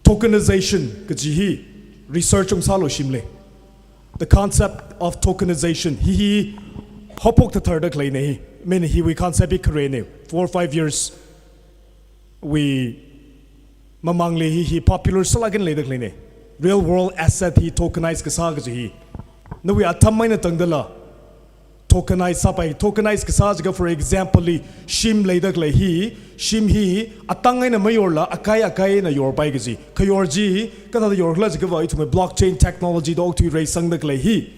Tokenization kaji hi research ungsālu shimli. The concept of tokenization hi hi haophok thathar da khaleina hi. Mina hiwui concept hi kharena. Four, five years wui mamangli hi hi popular sālāk eina leida khaleina. Real world asset hi tokenize kasā kaji hi. Nawui atam eina tangdala tokenize sāpai, tokenize kasā jiakha, for example li, shim leida khalei hi, shim hi, atang eina mayorla, akai akai eina yorpai kaji. Khayor chi, kathāda yorkhala jiakhava, ithumwui blockchain technology da okathui reisangda khalei hi.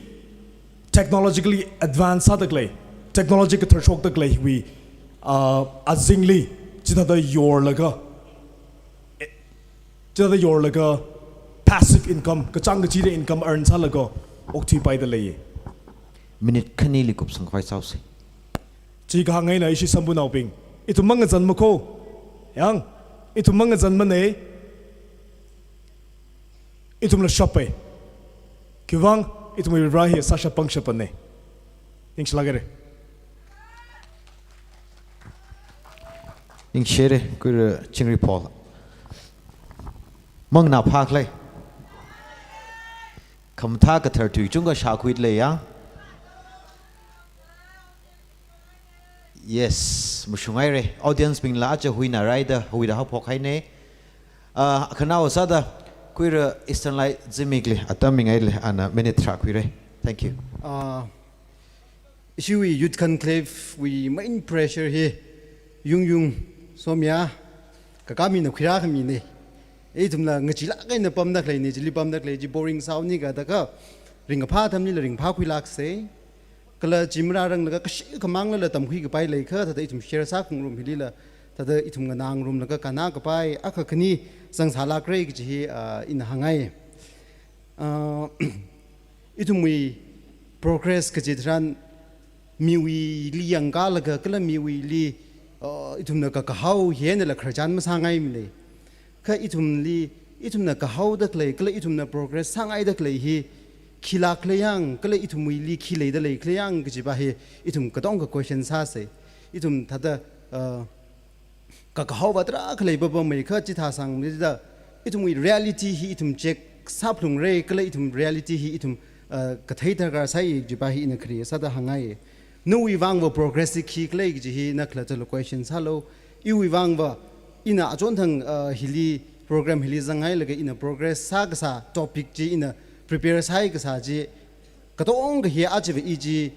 Technologically advance sāda khalei, technology kathar shokda khalei hiwui, ah, azingli, chithāda yorlaga, chithāda yorlaga passive income, kachāng kachida income earn sālaga okthuipaida lei. Minute khanili kupsang khavai sāusa. Chi kahāng eina ishi Sambunaobing. Ithum mangazan makho. Yang, ithum mangazanmana. Ithumla shapai. Khiwuivang, ithumwui Vare hi sāshap pangshapana. Ningshilāk haira. Ningshire, Kuira Chingri Paul. Manganā phākhalei. Khamathā kathar tui chungkha shākhuida leiya. Yes, mashung haira. Audience bingla aja huina raida, huida haophok haina. Ah, khanaowa sāda, Kuira Eastern Light Zimikli, atam mingaili, ana minute tharā khuira. Thank you. Ah, ishiwui Youth Conclave wui main pressure hi, yung yung, somya, kakā mina khuirā khamina. Ithumla ngachilāk eina pamda khaleina, chili pamda khalei chi boring sāhaonika da kha, ringkaphā atamlila ringphākhuilāksa. Kala chi marāranglaga kashi khamanglala tamkhui kapai leikha, thāda ithum share sākhangarum hilila, thāda ithum nganāngarumlaga kannā kapai, akha khani zangsālākra kaji hi, ah, ina hāngngai. Ah, ithumwui progress kaji tharan miwuili yangkālaga kala miwuili, ah, ithumna kakahao hi einala khararchan masāngaimana. Kha ithumli, ithumna kahaoda khalei, kala ithumna progress sāngaida khalei hi, khilāk khalei yang, kala ithumwuili khi leida lei khalei yang, kajipa hi, ithum katonga question sāsa. Ithum thāda, uh, kakahaopa tarākha leipapamei kha chithā sangmida, ithumwui reality hi ithum check sāphalungra, kala ithum reality hi ithum, uh, kathei darkar sāi kajipa hi ina khare sāda hāngngai. Nawui vangva progress hi khikhala kaji hi na khalattala question sālu. Iwui vangva ina achonthang, uh, hili program hili zanghailaga ina progress sākasā topic chi ina prepare sāhaikasā chi katonga hi achiva i chi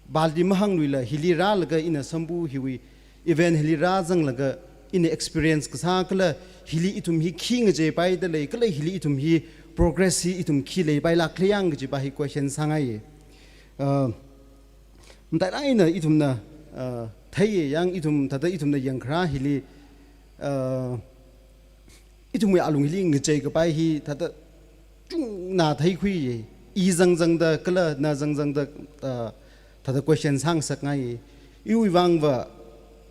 bali mahāngluila hili rālaga ina Sambu hiwui event hili rāzanglaga ina experience kasā kala hili ithum hi khi ngacheipaida lei kala hili ithum hi progress hi ithum khi leipailāk khala yang kajipa hi question sāngai. Uh, matailāk eina ithumna, uh, theiya yang ithum thāda ithumna yangkharā hili, uh, ithumwui alung hili ngacheikapai hi thāda chungna theikhuiya. I zangzangda kala na zangzangda, uh, thāda question sāngasakngai. Iwui vangva,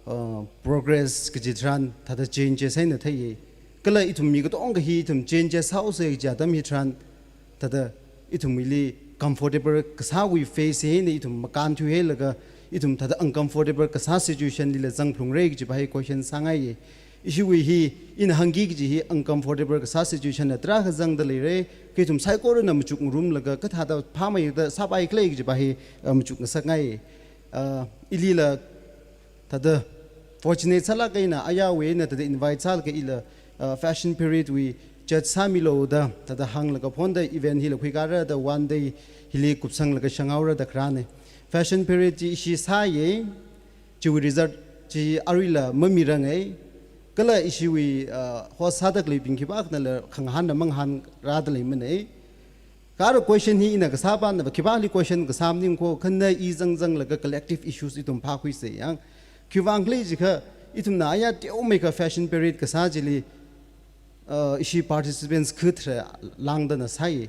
uh, progress kaji tharan thāda changes eina theiya. Kala ithum mi katonga hi ithum changes sāhaosa kaji atam hi tharan thāda ithumwuili comfortable kasāwui phase hi eina ithum makānthuihailaga ithum thāda uncomfortable kasā situation lila zangphalungra kajipa hi question sāngaiya. Ishiwui hi ina hāngki kaji hi uncomfortable kasā situation la tarākha zangda leira, kha ithum saikorana machukngarumlaga kathāda phāmeida sāpai khala kajipa hi, uh, machukngasakngai. Uh, ilila thāda fortunate sālāk eina ayarwui eina thāda invite sālaga ila, uh, Fashion Parade wui judge sāmilu da thāda hānglaga phonda event hila khuikāra da one day hili kupsanglaga shanghaora da kharāna. Fashion Parade chi ishi sāya, chiwui result chi aruila mamiranga. Kala ishiwui, uh, host sāda khaleibing khipākhanala khangahānla mangahānrāda leimanei. Kha ara question hi ina kasā pāna va khipāli question kasā maningkho kha na i zangzanglaga collective issues ithum phākhuisei yang. Khiwuivang khala jiakha ithumna aya teomeikha fashion parade kasā chili, uh, ishi participants kha tharā lāngdana sāi.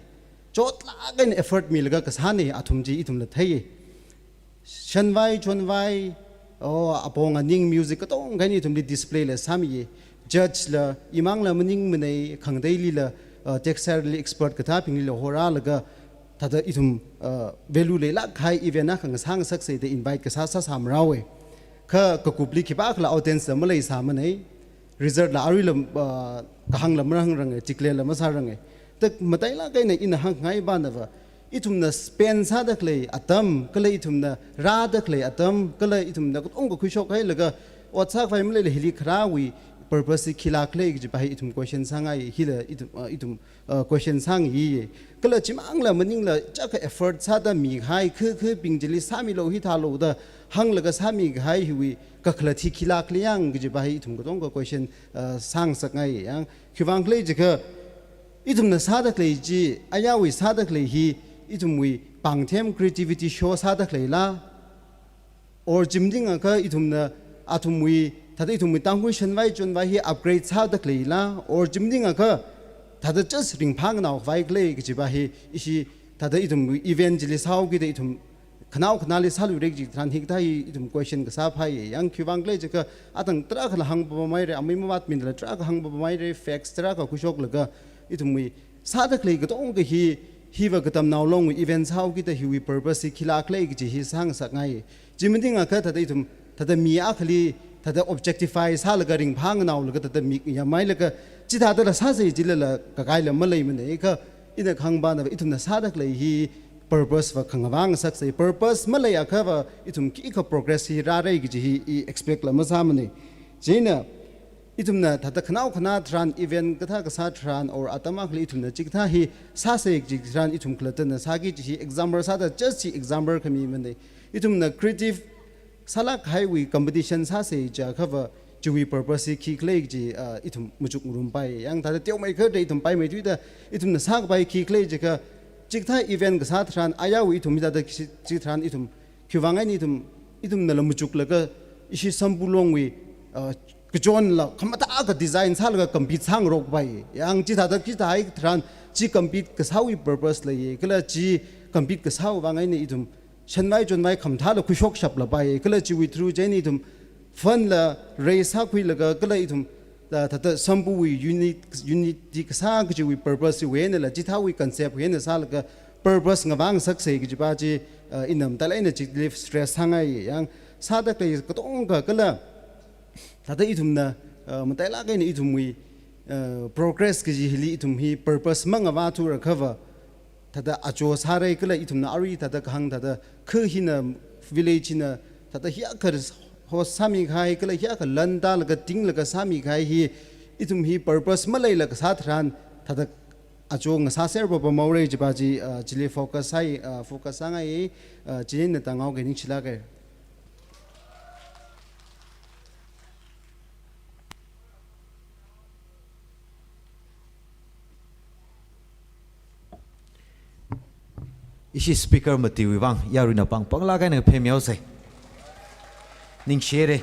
Chotlāk eina effort milaga kasānei athum chi ithumla thei. Shanvai, chonvai, oh, apong aning music katonga eina ithumli display la sāmiya. Judge la, imangla maningmanei, khangateilila, uh, textile li expert kathābinglila horālaga, thāda ithum, uh, value leilāk kahai event akha ngasā ngasakseida invite kasā sāsāmarao. Kha kakupli khipākhala audience la maleisāmanei. Result la aruila, uh, kahāngla marāngranga, declare la masāranga. Thāda matailāk eina ina hāngngai pāna va, ithumna spend sāda khalei atam, kala ithumna rāda khalei atam, kala ithumna katonga khuishokhailaga ot sākhavai maleila hili kharāwui purpose hi khilāk khala kajipa hi ithum question sāngai, hila ithum, uh, ithum, uh, question sāngai. Kala chimangla maningla chaka effort sāda mikahai kha khabing chili sāmilu hithālu da hānglaga sāmikahai hiwui kakhalat hi khilāk khala yang kajipa hi ithum katonga question, uh, sāngasakngai yang. Khiwuivang khala jiakha ithumna sāda khalei chi, ayāwui sāda khalei hi, ithumwui pāngthem creativity show sāda khaleila, or chi maningakha ithumna, athumwui, thāda ithumwui Tangkhul shanvai chonvai hi upgrade sāda khaleila, or chi maningakha, thāda just ringphānganao khavai khala kajipa hi, ishi, thāda ithumwui event chili sāhaokida ithum khanao khanāli sāluira kaji tharan hikathā hi ithum question kasā phāya. Yang khiwuivang khala jiakha atang tarākhala hāngpapamhaira, amei mavātminala tarākha hāngpapamhaira, facts tarākha khuishoklaga ithumwui sāda khalei katonga hi, hiva katamnao longwui event sāhaokida hiwui purpose hi khilāk khala kaji hi sāngasakngai. Chi maningakha thāda ithum, thāda mi akhali, thāda objectify sālaga ringphānganaolaga thāda mi yamhailaga, chithādala sāsei jilala kakaila maleimanei kha, ina kahāng pāna va ithumna sāda khalei hi purpose va khangavā ngasaksei. Purpose maleiakha va ithum khikha progress hi rāra kaji hi i expect la masāmanei. Chieina ithumna thāda khanao khanā tharan, event kathā kasā tharan, or atam akhali ithumna chikathā hi sāsei kaji tharan ithum khalattana sāki kaji hi example sāda just hi example khami manei. Ithumna creative sālāk kahaiwui competition sāsei jiakha va chiwui purpose hi khi khala kaji, ah, ithum machukngarumpaiya. Yang thāda teomeikha da ithum paimeithuida ithumna sākapai khi khala jiakha chikathā event kasā tharan, ayāwui ithum hithāda khi, chi tharan ithum khiwuivang eina ithum, ithumnala machuklaga ishi Sambu longwui, ah, kachonla khamataka design sālaga compete sāngarokpai. Yang chithāda chithāhai tharan chi compete kasāwui purpose leiya. Kala chi compete kasāwui vang eina ithum shanvai chonvai khamathāla khuishokshap lapai, kala chiwui through chieina ithum fund la raise sākhuilaga, kala ithum, ah, thāda Sambuwui unit, unity kasā kajiwui purpose wui einala, chithāwui concept wui eina sālaga purpose ngavā ngasaksei kajipa chi, ah, ina matailāk eina chili stress sāngai. Yang sāda khalei katonga kala thāda ithumna, ah, matailāk eina ithumwui, ah, progress kaji hili ithum hi purpose mangavāthurakha va, thāda acho sāra kala ithumna arui thāda kahāng thāda kha hina village hina thāda hiyākha host sāmikahai kala hiyākha lan tālaga tinglaga sāmikahai hi ithum hi purpose maleila kasā tharan thāda acho ngasāser papamhaora kajipa chi, ah, chili focus sāi, ah, focus sāngai, ah, chieina tāngaoke, ningshilāke. Ishi speaker matiwui vang yaruina pāng pānglāk eina phemihaosei. Ningshihaira,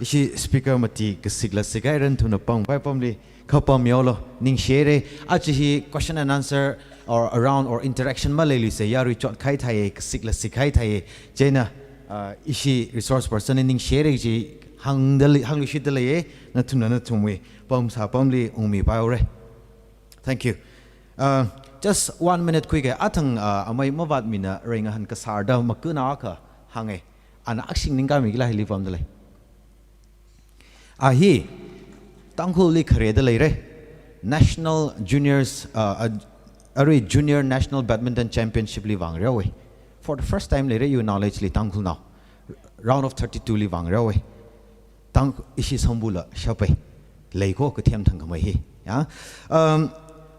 ishi speaker mati kasikla sikhaira, nathumna pāngpai apamli khapam mihaolu. Ningshihaira, aja hi question and answer or a round or interaction maleiluisei, yarui chotkahai thāi, kasikla sikhai thāi. Chieina, ah, ishi resource person li ningshihaira kaji hāngdalei, hāngluishitdalei, nathumna nathumwui pamsā apamli ungmipaihaora. Thank you. Uh, just one minute khuike, athang, uh, amei mavātmina rei ngahān kasārda makunao akha hānge. Ana akshing ningkami kila hili pamdalei. A hi, Tangkhulli khareda leira. National Juniors, uh, uh, arui Junior National Badminton Championship li vāngreo. For the first time leira, your knowledge li Tangkhulnao. Round of thirty-two li vāngreo. Tang ishi Sambula shapai. Leiko kathem thangkhamei hi. Ya. Um,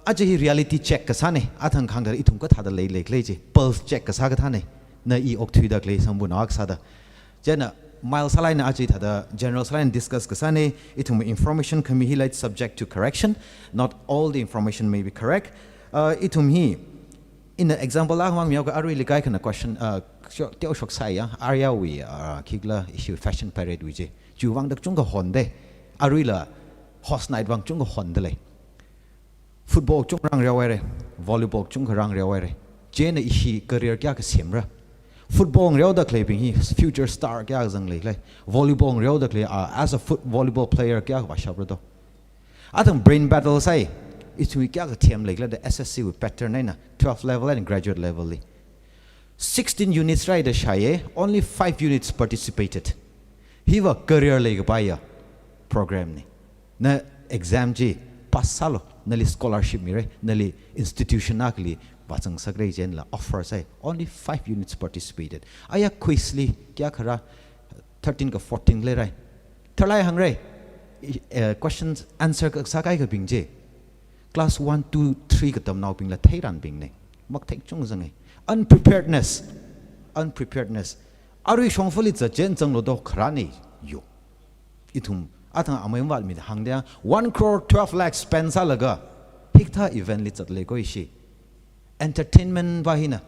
aja hi reality check kasāne. Athang khangda ithum kathāda lei, leikhalei chi. Pulse check kasā kathāne. Na i okthuida khalei Sambunao kasāda. Chieina Mild sālāk eina aja thāda general sālāk eina discuss kasāna, ithum information khami hi lei subject to correction. Not all the information may be correct. Uh, ithum hi, ina example akha mang mihaoga, arui leikai khana question, uh, shok, teo shoksai ya, aryawui, uh, khikhala ishi fashion parade wui chi. Chiwui vang da kachungkha honda. Aruila horse night vang kachungkha honda lei. Football kachungkha rāngreo haira, volleyball kachungkha rāngreo haira. Chieina ishi career kayākha semra. Football ngareo da khaleibing hi future star kayākha zang leikhala. Volleyball ngareo da khalei, uh, as a foot-, volleyball player kayākha vāshapra do. Athang brain battle sāi, ithum kayākha them leikhala da S S C wui pattern eina, twelve level and graduate level li. Sixteen units rāi da shāya, only five units participated. Hiva career leikapaiya program na. Na exam chi pass sālu, nali scholarship mira, nali institution akhali vāzang sāra chieina offer sāi. Only five units participated. Aya quiz li kayākha rā, thirteen ka fourteen lei rāi. Tharlāk eina hāngra, i-, eh, questions answer kasā kaikhabing chi class one, two, three katamnaobingla theiranbingna. Mathei kachungkha zangai. Unpreparedness. Unpreparedness. Arui shongfali zatchān zanglu do kharāna yo. Ithum athang amai vātmida hāngda, one crore twelve lakh spend sālaga hikathā event li zatlei ko ishi. Entertainment va hina,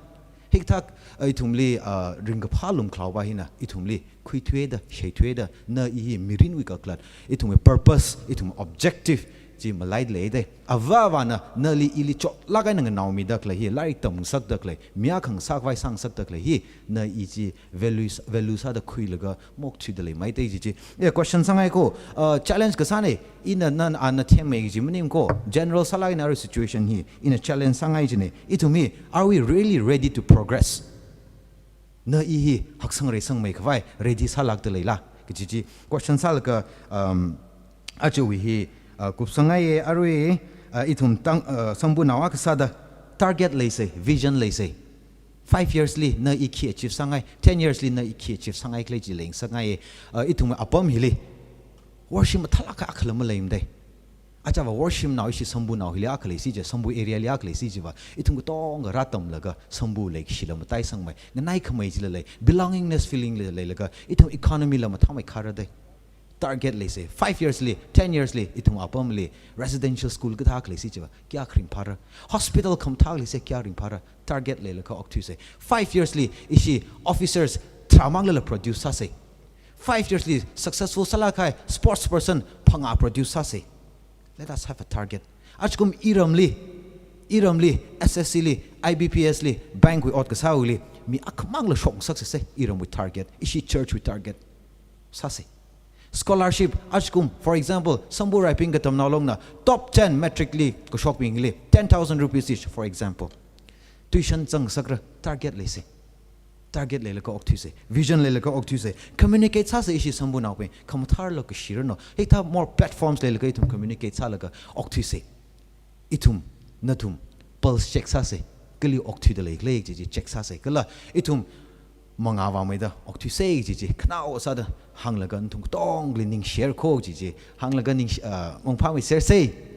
hikathā, uh, ithumli, uh, ringkaphā lumkhalao va hina, ithumli khuithuida, sheithuida, na i hi mirinwui kakhalat, ithumwui purpose, ithum objective chi malaida leida. Avāvana nali ili chotlāk eina nganaomida khalei hi, lairik tamngasakda khalei, mi akha ngasakvai sāngasakda khalei hi, na i chi value, value sāda khuilaga maokthuida leimei da chi chi. Yeah, question sāngai ko, uh, challenge kasāna, ina na, ana themmei chi maning ko, general sālāk eina arui situation hi, ina challenge sāngai china. Ithum hi, are we really ready to progress? Na i hi haksang reisangmei khavai ready sālākda leila kaji chi question sālaga, um, ajawui hi, uh, kupsangngaiya. Arui, uh, ithum tang, uh, samphunao akha sāda target leisa, vision leisa. Five years li na i khi achieve sāngai, ten years li na i khi achieve sāngai khalei chi leingasakngaiya. Uh, ithum apam hili worship mathālāk akhala maleimada. Achava worship nao ishi samphunao hili akha leisi chi, Sambur area li akha leisi chiva, ithum katonga rātamlaga Sambur leikashila mataisangmei, nganaikhamei chila lei, belongingness feeling la leilaga, ithum economy la mathāmeikharada. Target leisa, five years li, ten years li, ithum apamli residential school kathā akha leisi chiva, kayākha ringphāra? Hospital khamathā akha leisa, kayā ringphāra? Target leilaga okthuisa. Five years li ishi officers tharā manglala produce sāsa. Five years li successful sālāk kahai sports person phangā produce sāsa. Let us have a target. Ajakum iramli, iramli, S S C li, I B P S li, bank wui ot kasāwuili, mi akhamangla shokngasaksei, iramwui target, ishi church wui target sāsa. Scholarship, ajakum, for example, Sambur Raiping katamnao longna top ten matric li kashokbingli ten thousand rupees each, for example. Tuition zangsakra, target leisa. Target leilaga okthuisa. Vision leilaga okthuisa. Communicate sāsa ishi samphunao pen. Khamathāla kashirano. Hikathā more platforms leilaga ithum communicate sālaga okthuisa. Ithum, nathum, pulse check sāsa. Kali okthuida leikhala chi chi check sāsa. Kala ithum mangā vāmeida okthuisa chi chi khanao sāda hānglaga nathum katongli ningshare ko chi chi. Hānglaga ningsh-, ah, mangphāmeisersa.